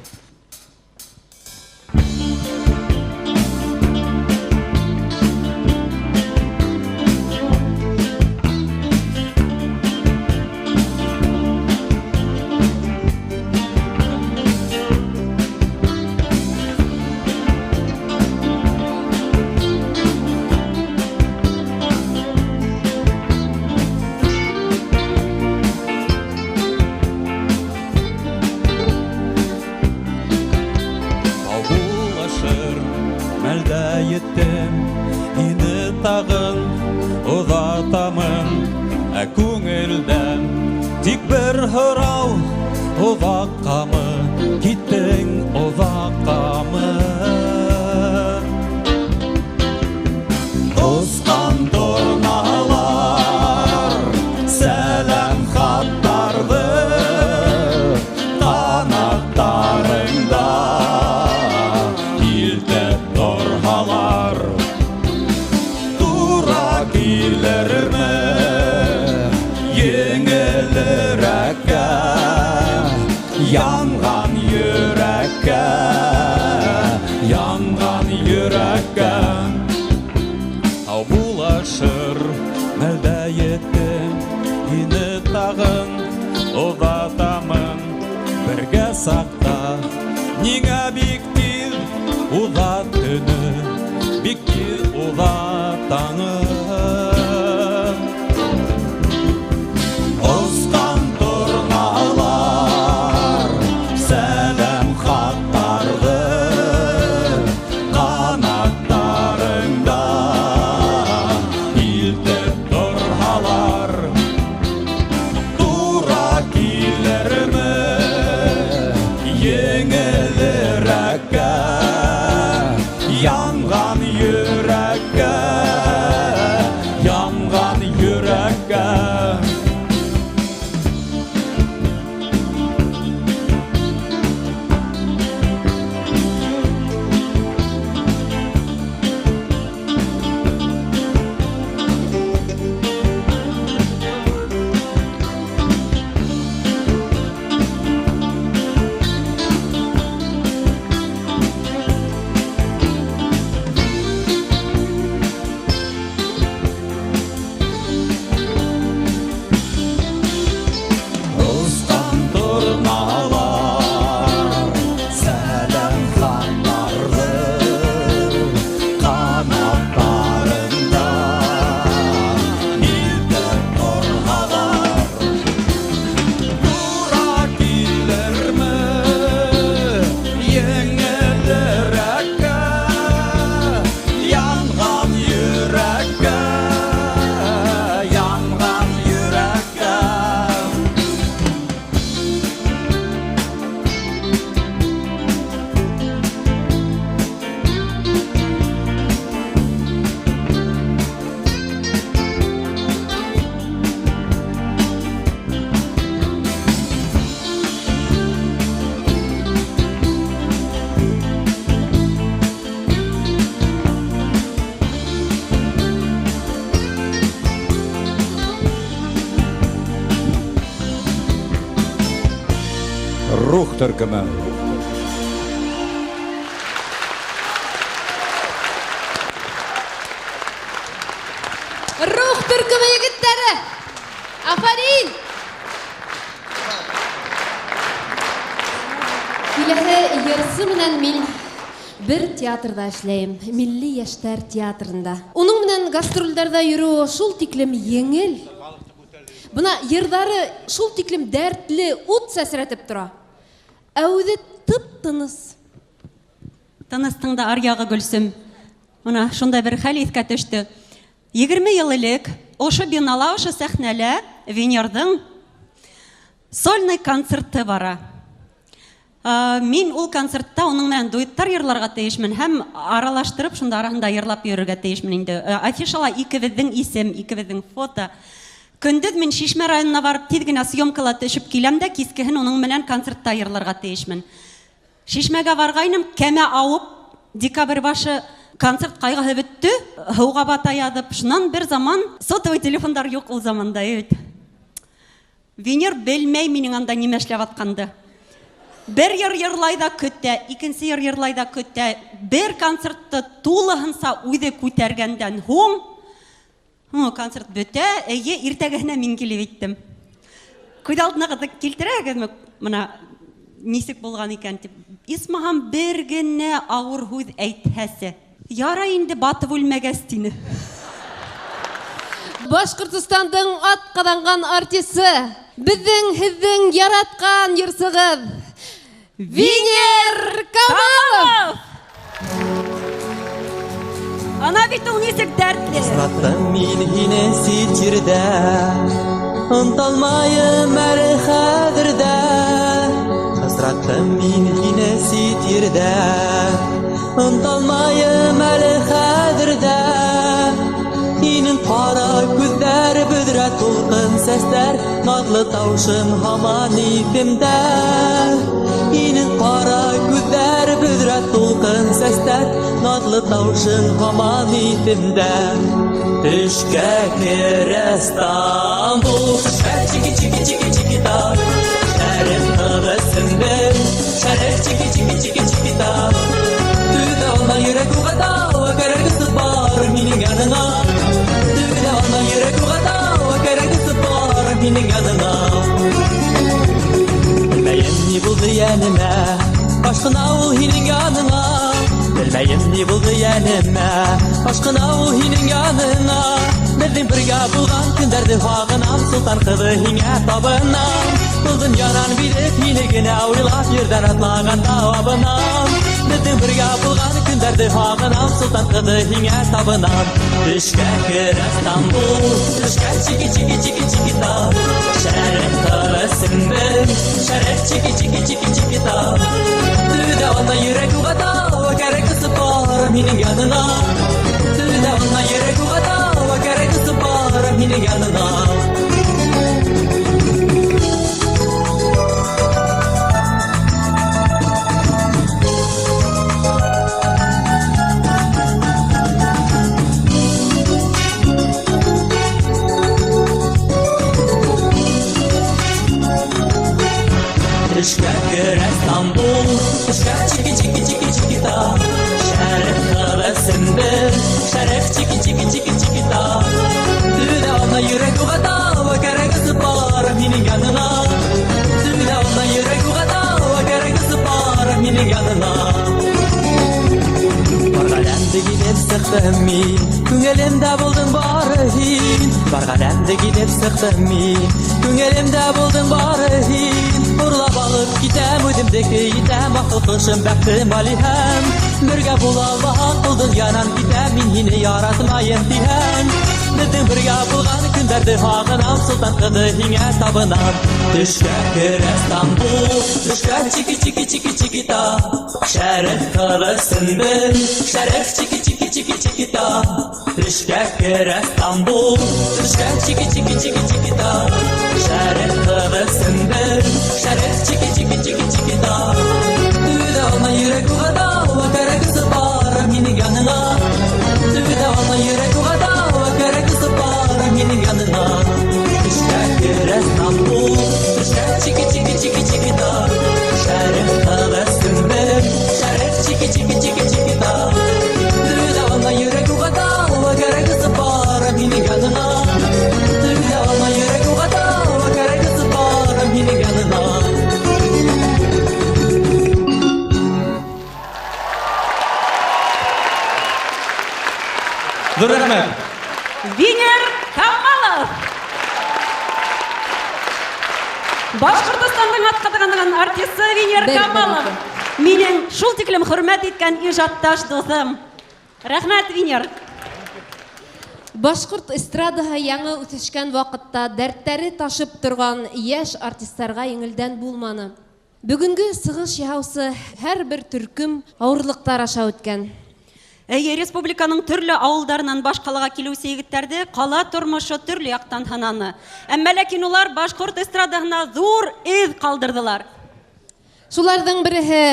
Qanatlarında iltep dur. Рух төркөмө. Рух төркөмө егеттәре! Афарин! Киләһе йырсы менән мин бер театрҙа эшләйем, Милли йәштәр театрында. Уның менән гастролдәрҙә йөрөү шул тиклем еңел. Бына йырҙары шул тиклем дәртле, ут сәсрәтеп тора. Ә үҙе тып-тыныс. Тыныстың да аръяғы, Гөлсөм. Бына шундай бер хәл иҫкә төштө. 20 йыл элек ошо бинала, ошо сәхнәлә Венерҙың сольный концерты бара. Мин ул концертта уның менән дуэттар йырларға тейешмен һәм аралаштырып шунда араһында йырлап йөрөргә тейешмен инде. Афишала икебеҙҙең исем, икебеҙҙең фото. Көндөҙ мин Шишмә районына барып тиҙ генә съемкала төшөп киләм дә, кискеһен уның менән концертта йырларға тейешмен. Шишмәгә барғайным, кәмә ауып, декабрь башы концерт ҡайғыһы бөттө, һыуға бата яҙып. Шунан бер заман сотовый телефондар юҡ ул заманда, бит. Венер белмәй минең анда нимә эшләп атҡанды. Бер йыр йырлай ҙа көтә, икенсе йыр йырлай ҙа көтә. Бер концертты тулыһынса үҙе күтәргәндән һуң, концерт бөтә, эйе, иртәгәһенә мин килеп еттем. Күҙ алдына килтерәгеҙме, бына нисек булған икән тип. Исмаһам бер генә ауыр һүҙ әйтһәсе. Ярай инде батып үлмәгәс тине. Башҡортостандың атҡаҙанған артисы, беҙҙең һеҙҙең яратҡан йырсығыҙ Венер Камалов! Ана бит ул нисек дәртле. Осраттым мин һине сит ерҙә, онталмайым әле хәҙер ҙә. Осраттым мин һине сит ерҙә, онталмайым әле хәҙер ҙә. Һинең ҡара күҙҙәр, бөҙрә тулҡын сәстәр, наҙлы тауышың һаман иҫемдә. Һинең ҡара күҙҙәр, бөҙрә тулҡын сәстәр, наҙлы тауышың һаман иҫемдә. Төшкә керә Стамбул, төшкә чики-чики-чики-чики-та, шәреф ҡыҙы Сөмбөл, шәреф чики-чики-чики-чики-та. Түҙә алмай йөрәк уға кәрәк бар минең яныңа. Түҙә алмай йөрәк уға кәрәк бар минең яныңа. Белмәйем ни булды йәнемә, ашҡына ул һинең яныңа. Белмәйем ни булды йәнемә, ашҡына ул һинең яныңа. Беҙҙең бергә булған көндәрҙе һағынам, солтан ҡыҙы һиңә табынам. Был донъянан биҙеп һине генә уйлап, ерҙән атлағанда абынам. Беҙҙең бергә булған көндәрҙе һағынам, солтан ҡыҙы һиңә табынам. Төшкә керә Стамбул, төшкә чики-чики-чики-чики-та, шәреф ҡыҙы Сөмбөл, шәреф чики-чики-чики-чики-та. Түҙә алмай йөрәк уға кәрәк бар минең яныңа. Түҙә алмай йөрәк уға кәрәк бар минең яныңа. Төшкә керә Стамбул, төшкә чики-чики-чики-чики-та, шәреф ҡыҙы Сөмбөл, шәреф чики-чики-чики-чики-та. Түҙә алмай йөрәк уға кәрәк бар минең яныңа. Түҙә алмай йөрәк уға кәрәк бар минең яныңа. Бар ғаләмде гиҙеп сыҡтым мин, күңелемдә булдың бары һин. Бар ғаләмде гиҙеп сыҡтым мин, күңелемдә булдың бары һин. Урлап алып китәм, үҙемдеке итәм, аҡыл ҡошом, бәхтем, алиһәм. Бергә була алмаһаң, был донъянан китәм, мин һине яратмайым тиһәм. Беҙҙең бергә булған көндәрҙе һағынам, солтан ҡыҙы һиңә табынам. Төшкә керә Стамбул, төшкә чики-чики-чики-чики-та, шәреф ҡыҙы Сөмбөл, шәреф чики-чики-чики-чики-та. Төшкә керә Стамбул, төшкә чики-чики-чики-чики-та, шәреф ҡыҙы Сөмбөл, шәреф чики-чики-чики-чики-та. Түҙә алмай йөрәк уға кәрәк бар минең яныңа. Түҙә алмай йөрәк уға кәрәк бар минең яныңа. Төшкә керә Стамбул, төшкә чики-чики-чики-чики-та, шәреф Ҙур рәхмәт. Венер Камалов. Башҡортостандың атҡаҙанған артисы Венер Камалов. Минең шул тиклем хөрмәт иткән ижадташ дуҫым. Рәхмәт, Венер. Башҡорт эстрадаһы яңы үҫешкән ваҡытта дәрттәре ташып торған йәш артистарға еңелдән булманы. Бөгөнгө сығыш яһаусы һәр бер төркөм ауырлыҡтар аша үткән. Эйе, республиканың төрлө ауылдарынан баш ҡалаға килеүсе егеттәрҙе ҡала тормошо төрлө яҡтан һынаны. Әммә ләкин улар башҡорт эстрадаһына ҙур эҙ ҡалдырҙылар. Шуларҙың береһе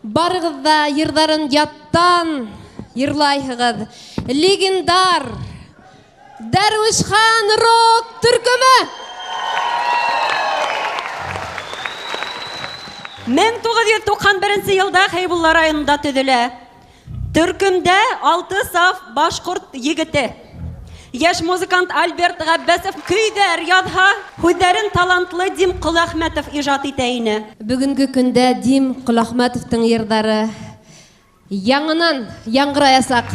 барығыҙ ҙа йырҙарын яттан йырлайһығыҙ. Легендар Дәрвишхан рок төркөмө. 1991 йылда Хәйбулла районында төҙөлә. Төркөмдә 6 саф башҡорт егете. Йәш музыкант Альберт Ғәббәсов көйҙәр яҙһа, һүҙҙәрен талантлы Дим Ҡоләхмәтов ижад итә ине. Бөгөнгө көндә Дим Ҡоләхмәтовтың йырҙары яңынан яңғыраясаҡ.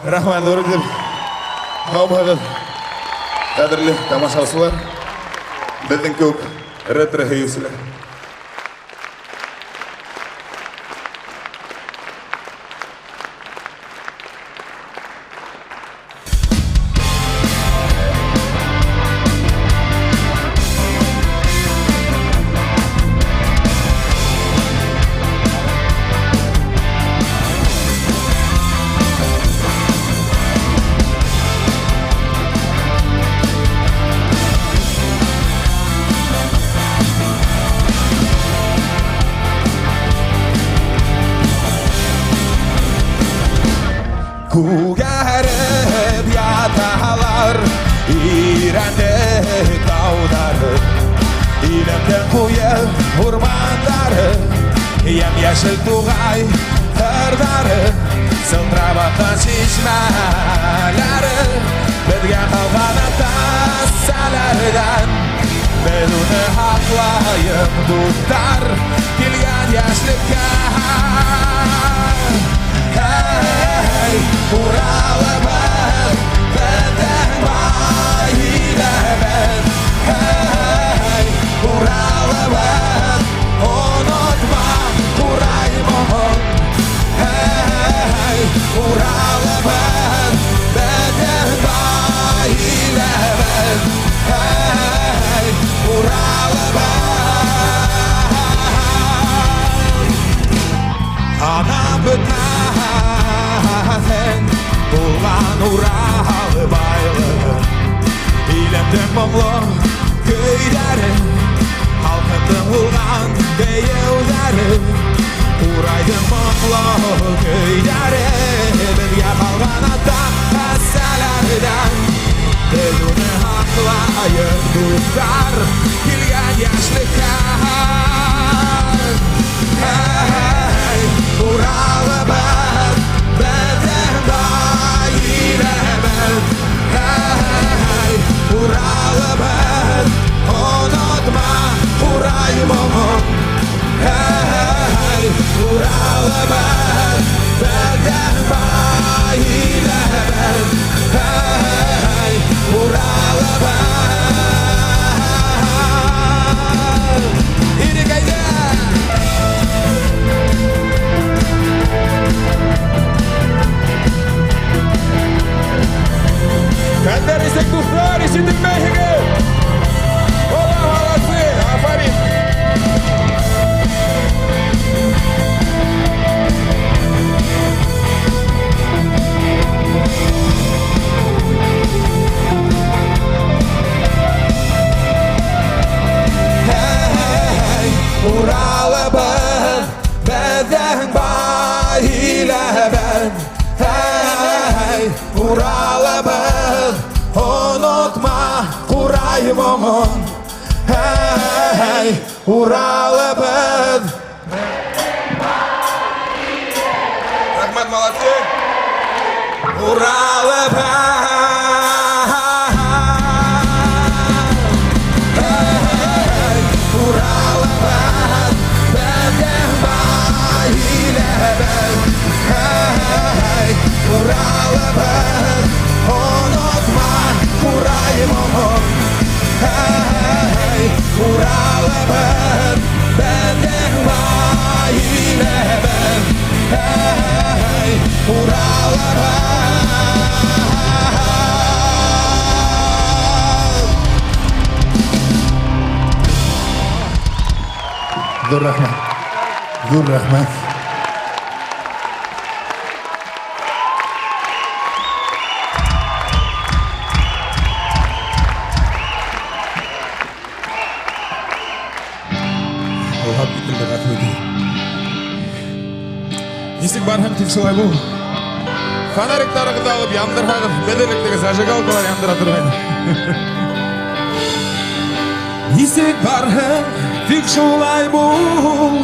Рәхмәт ҙур итеп. Һаумыһығыҙ, ҡәҙерле тамашасылар. Беҙҙең кеүек ретро һөйөүселәр. Күгәреп яталар Ирәндек тауҙары, Илемдең ҡуйы урмандары, Йәм-йәшел туғай ҡырҙары, Сылтырап аҡҡан шишмәләре Беҙгә ҡалған ата-әсәләрҙән. Беҙ уны һаҡлайыҡ, дуҫтар, Килгән йәшлеккә. Эй, Уралыбыҙ, беҙҙең бай илебеҙ. Эй, Уралыбыҙ, онотма ҡурай моңон. Эй, Уралыбыҙ, беҙҙең бай илебеҙ. Эй, Уралыбыҙ. Анам бөтмәҫен булған Урал байлығы, Илемдең моңло көйҙәре, Халҡымдың булған бейеүҙәре, Ҡурайҙың моңло көйҙәре Беҙгә ҡалған ата-әсәләрҙән. Беҙ уны һаҡлайыҡ, дуҫтар, Килгән йәшлеккә. Эй, Уралыбыҙ, беҙҙең бай илебеҙ. Эй, Уралыбыҙ, онотма ҡурай моңон. Эй, Уралыбыҙ, беҙҙең бай илебеҙ. Эй, Уралыбыҙ. Ирек, әйҙә! Хәлдәр нисек, дуҫтар, ишетелмәйһегеҙ? Ола, молодцы, афарин! Эй, Уралыбыҙ, беҙҙең бай илебеҙ. Эй, Уралыбыҙ, онотма ҡурай моңон. Эй, Уралыбыҙ. Рәхмәт, молодцы! Уралыбыҙ. Эй, Уралыбыҙ, беҙҙең бай илебеҙ. Эй, Уралыбыҙ, онотма ҡурай моңон. Эй, Уралыбыҙ, беҙҙең бай илебеҙ. Эй, Уралыбыҙ. Ҙур рәхмәт. Ҙур рәхмәт. Улап кителде, ғәфү итегеҙ. Нисек барһаң, тик шулай бул. Фонариктарығыҙҙы алып яндырһағыҙ, беҙ элек теге зажигалкалар яндыра торғайны. Нисек барһаң, тик шулай бул.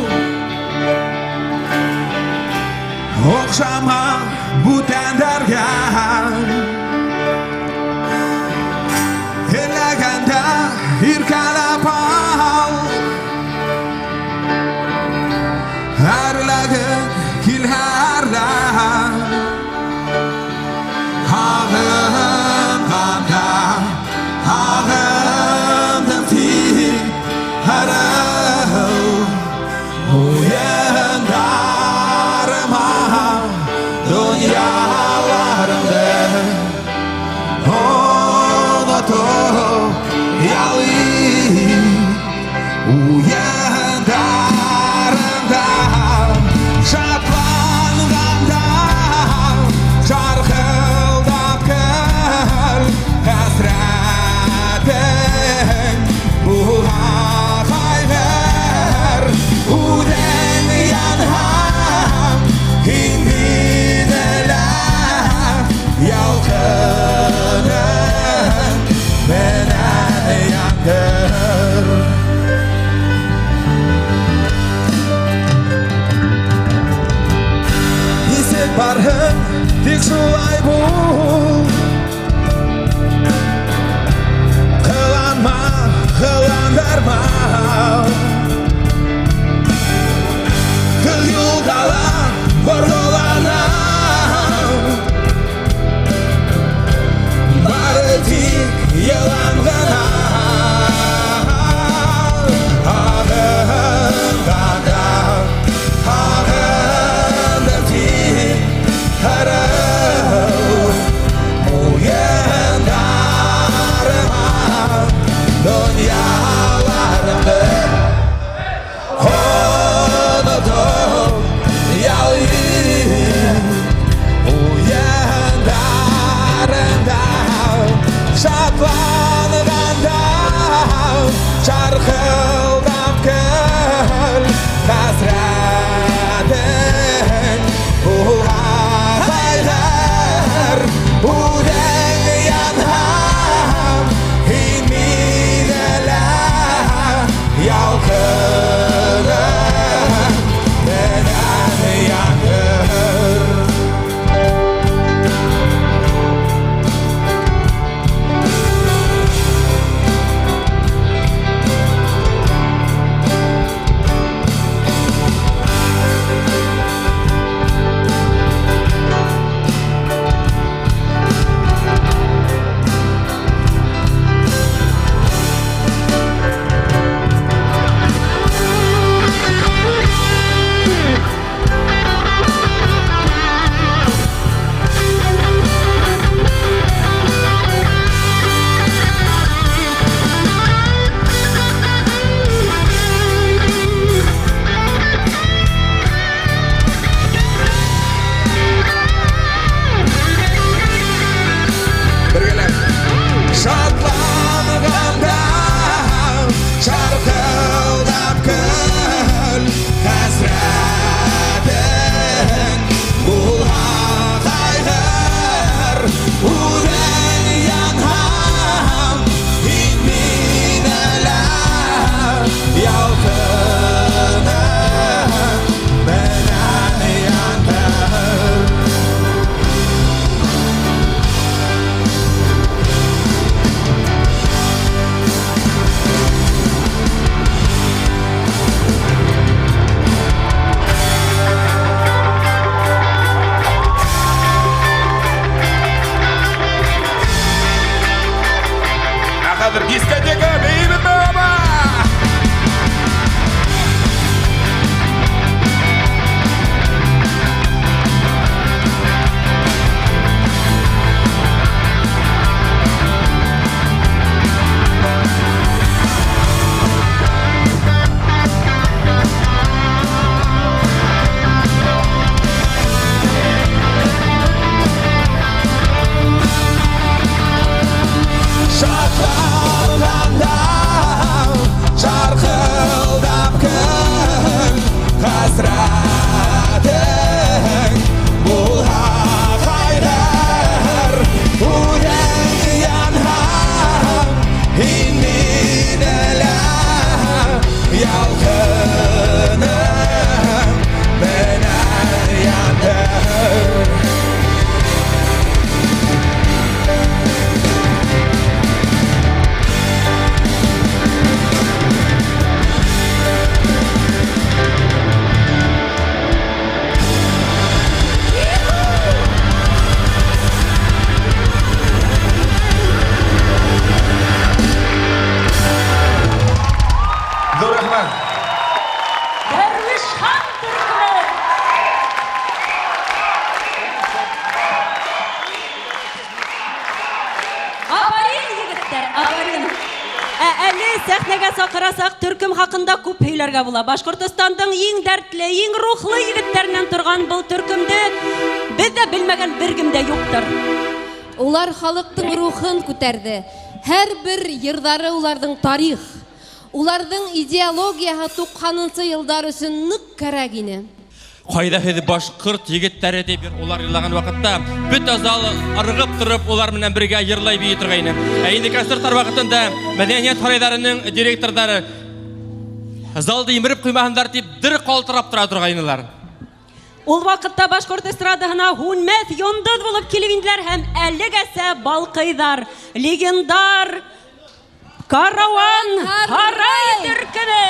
Оҡшама бүтәндәргә. Теләгәндә иркәләп ал. Әрләгең килһә әрлә. Барһың, тик шулай бул. Ҡыланма, ҡыландырма. Ҡыҙ юлда ла борғолана. Бары тик йылан ғына. Һағынғанда һағындым тип һырыл муйындарыма донъяларымды онотоп ял ит уйындарыңда шатланғанда шарқылдап көл хәсрәтең булһа ҡайғыр үҙең янһаң һин мине лә ялҡының менән яндыр. Бергәләп. Шатланғанда шарқылдап көл хәсрәтең булһа ҡайғыр үҙең янһаң һин мине лә ялҡының менән яндыр. Ә хәҙер дискотека, бейебеҙ баба! Шатланғанда шарқылдап көл хәсрәтең булһа ҡайғыр үҙең янһаң һин мине лә ялҡының менән яндыр. Ҙур рәхмәт. Дәрвишхан төркөмө. Афарин, егеттәр, афарин. Ә әле сәхнәгә саҡырасаҡ төркөм хаҡында күп һөйләргә була. Башҡортостандың иң дәртле, иң рухлы егеттәренән торған был төркөмдө беҙ ҙә белмәгән бер кем дә юҡтыр. Улар халыҡтың рухын күтәрҙе. Һәр бер йырҙары уларҙың тарих. Уларҙың идеологияһы туҡһанынсы йылдар өсөн ныҡ кәрәк ине. Ҡайҙа һеҙ башҡорт егеттәре тип улар йырлаған ваҡытта бөтә зал ырғып тороп улар менән бергә йырлай бейей торғайны. Ә инде концерттар ваҡытында мәҙәниәт һарайҙарының директорҙары залды емереп ҡуймаһындар тип дер ҡалтырап тора торғайнылар. Ул ваҡытта башҡорт эстрадаһына һүнмәҫ йондоҙ булып килеп инделәр һәм әлегәсә балҡыйҙар. Легендар Карауан Һарай төркөмө.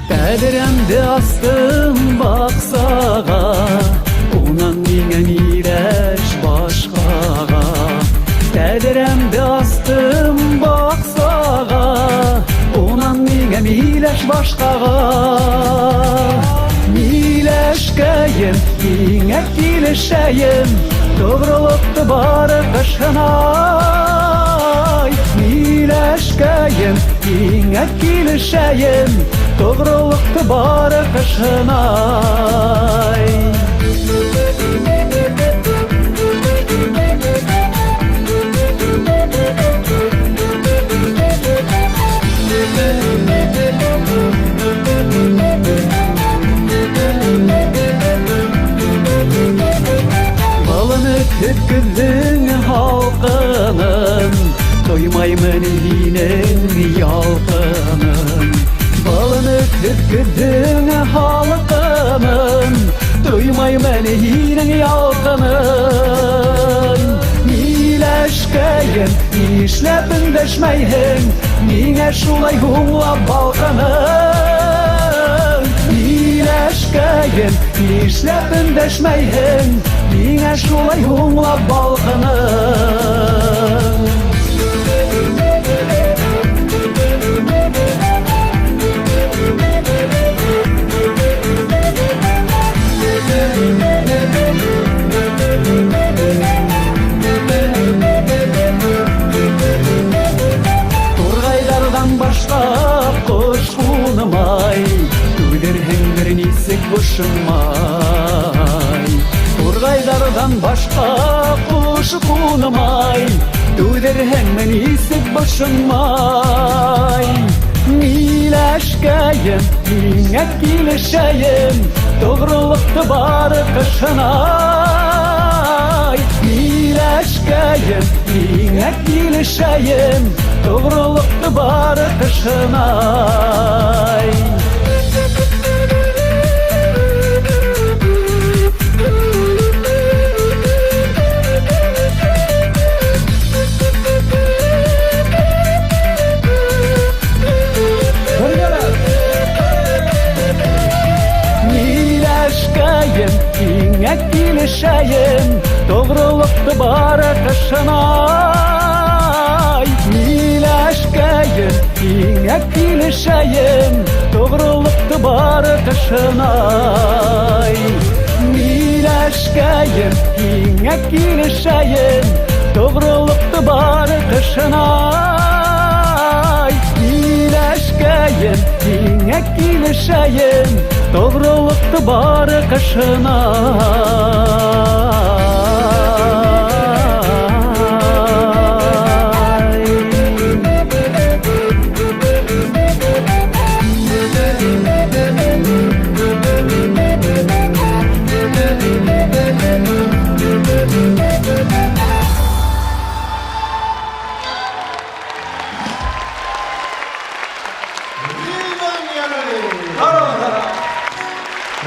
Тәҙрәмде астым баҡсаға, унан миңә миләш башҡаға. Тәҙрәмде астым баҡсаға, унан миңә миләш башҡаға. Миләшкәйем, һиңә килешәйем, тоғролоҡто бары ҡышһынай. Миләшкәйем, һиңә килешәйем, тоғролоҡто бары ҡышһынай. Баланы көҙҙөң һалҡынын, тоймаймын һинең ялҡынын. Баланы көҙҙөң һалҡынын, тоймаймын һинең ялҡынын. Миләшкәйем, нишләп өндәшмәйһең, ниңә шулай һуңлап балҡының? Миләшкәйем, нишләп өндәшмәйһең, ниңә шулай һуңлап балҡының? Турғайҙарҙан башҡа ҡош ҡунмай, түҙерһеңдер нисек бошонмай. Турғайҙарҙан башҡа ҡош ҡунмай, түҙерһеңме нисек бошонмай. Миләшкәйем, һиңә килешәйем, тоғролоҡто бары ҡышһынай. Миләшкәйем, һиңә килешәйем, тоғролоҡто бары ҡышһынай. Миләшкәйем, һиңә килешәйем, тоғролоҡто бары ҡышһынай. Миләшкәйем, һиңә килешәйем, тоғролоҡто бары ҡышһынай. Миләшкәйем, һиңә килешәйем, тоғролоҡто бары ҡышһынай. Миләшкәйем, һиңә килешәйем, тоғролоҡто бары ҡышһынай.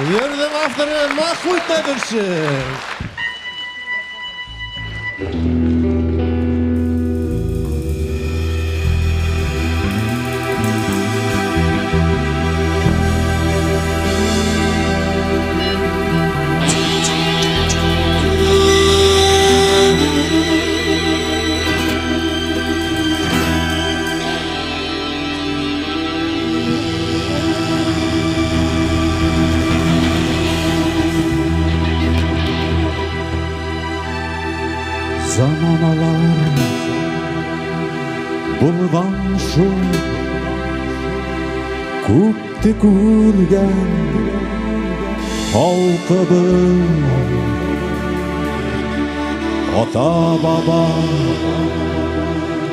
Йырҙың авторы Махмут Нәҙершин. Заманалар булған шул, күпте күргән, Халҡыбыҙ Ата-баба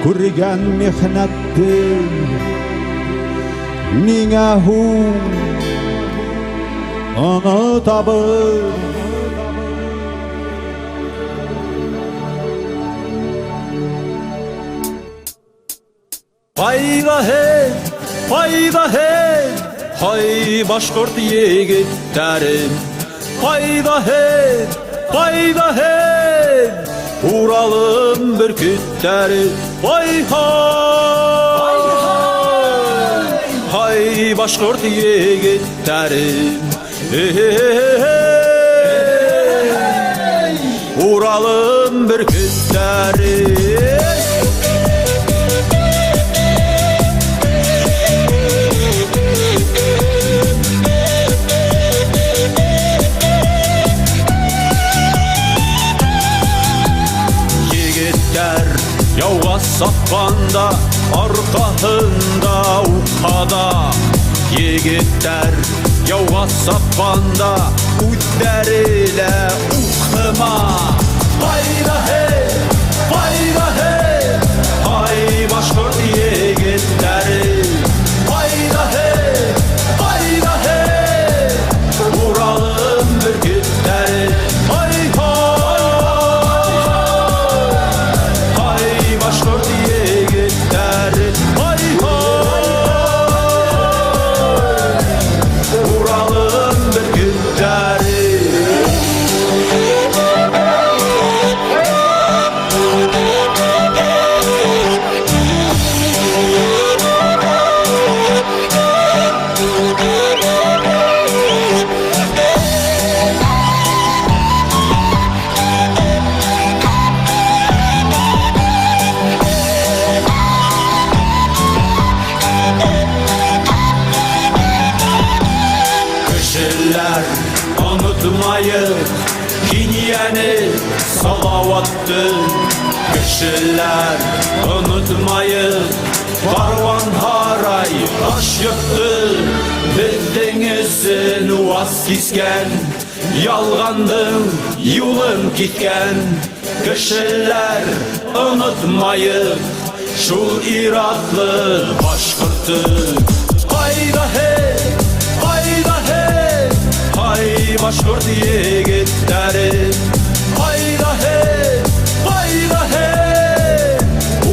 күргән михнәтте ниңә һуң онотабыҙ? Ҡайҙа һеҙ, ҡайҙа һеҙ, һай башҡорт егеттәре? Ҡайҙа һеҙ, ҡайҙа һеҙ, Уралым бөркөттәре? Ай-һай, һай башҡорт егеттәре, эй, Уралым бөркөттәре. Егеттәр яуға сапҡанда арҡаһында уҡһада, егеттәр яуға сапҡанда үҙҙәре лә уҡһыма. Ҡайҙа һеҙ, ҡайҙа һеҙ, һай башҡорт егеттәре? Ҡайҙа һеҙ, ҡайҙа һеҙ, Уралым бөркөттәре? Ай-һай, һай башҡорт егеттәре, ай-һай, Уралым бөркөттәре. Кешеләр онотмайыҡ Кинйәне, Салауатты. Кешеләр онотмайыҡ Каруан һарай, таш йортто. Беҙҙең өсөн ваз кискән, ялғандың юлын киҫкән. Кешеләр онотмайыҡ шул ир-атлы башҡортто. Ҡайҙа һеҙ, ҡайҙа һеҙ, һай башҡорт егеттәре? Ҡайҙа һеҙ, ҡайҙа һеҙ,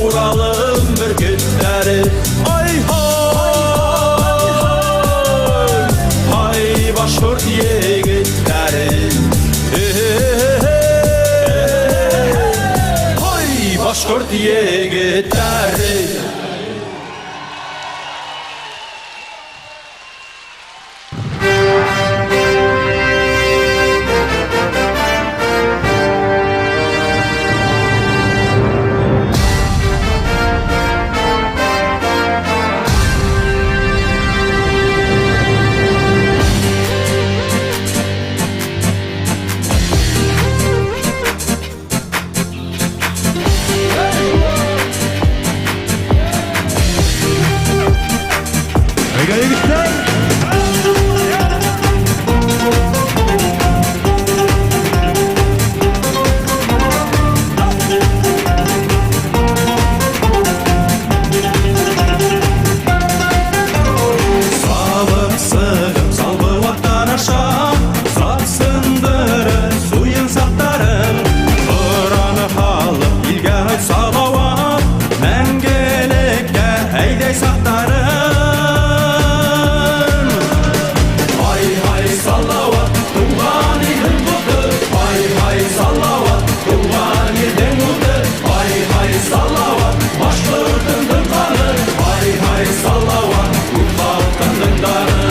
Уралым бөркөттәре? Ай-һай, һай башҡорт егеттәре, һай башҡорт егеттәре. Салып сығып салбыуаттар аша, зат сындырып суйын саҡтарын, ұраны һалып илгә һайт Салауат, мәңгелеккә әйҙәй саҡтарын. Ай-һай Салауат, тыуған илдең ҡото, ай-һай Салауат, тыуған илдең уты, ай-һай Салауат, башҡортондоң ҡаны, ай-һай Салауат, үҙ халҡындың даны.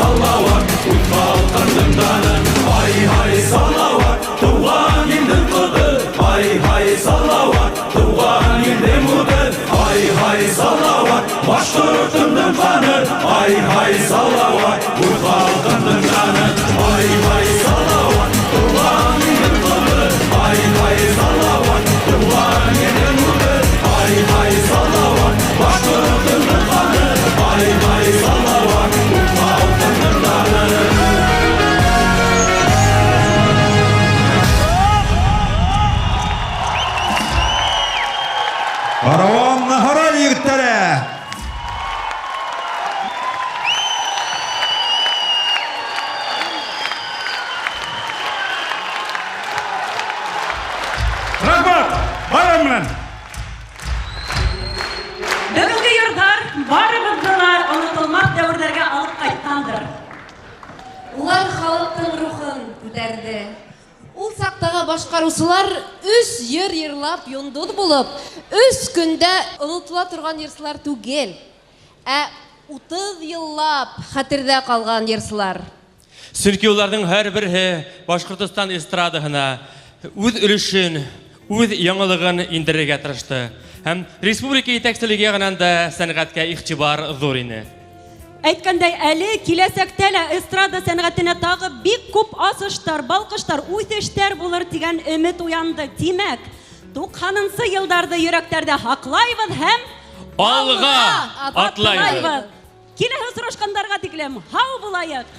Салават, үҙ халҡыңдың даны. Ай-һай, Салават, тыуған илдең ҡыҙы. Ай-һай, Салават, тыуған илдең уты. Ай-һай, Салават, башҡортомдоң ҡаны. Ай-һай, Салават, үҙ халҡыңдың даны. Ай-һай, Салават, тыуған илдең ҡыҙы. Ай-һай, Салават, тыуған илдең уты. Ай-һай, Салават, башҡортомдоң ҡаны. Ай-һай, Салават, үҙ халҡыңдың даны. Караван һарай егеттәре! Рәхмәт! Байрам менән! Бөгөнгө йырҙар барыбыҙҙы ла онотолмаҫ дәүерҙәргә алып ҡайтҡандыр. Улар халыҡтың рухын күтәрҙе. Ул саҡтағы башҡарыусылар өс йыр йырлап йондоҙ булып, өс көндә онотола торған йырсылар түгел, ә 30 йыллап хәтерҙә ҡалған йырсылар. Сөнки уларҙың һәр береһе Башҡортостан эстрадаһына үҙ өлөшөн, үҙ яңылығын индерергә тырышты. Һәм республика етәкселеге яғынан да сәнғәткә иғтибар ҙур ине. Әйткәндәй, әле киләсәктә лә эстрада сәнғәтенә тағы бик күп асыштар, балҡыштар, үҫештәр булыр тигән өмөт уянды. Тимәк, 90-нсы йылдарҙы йөрәктәрҙә һаҡлайбыҙ һәм Алға атлайбыҙ. Киләһе осрашҡандарға тиклем һау булайыҡ.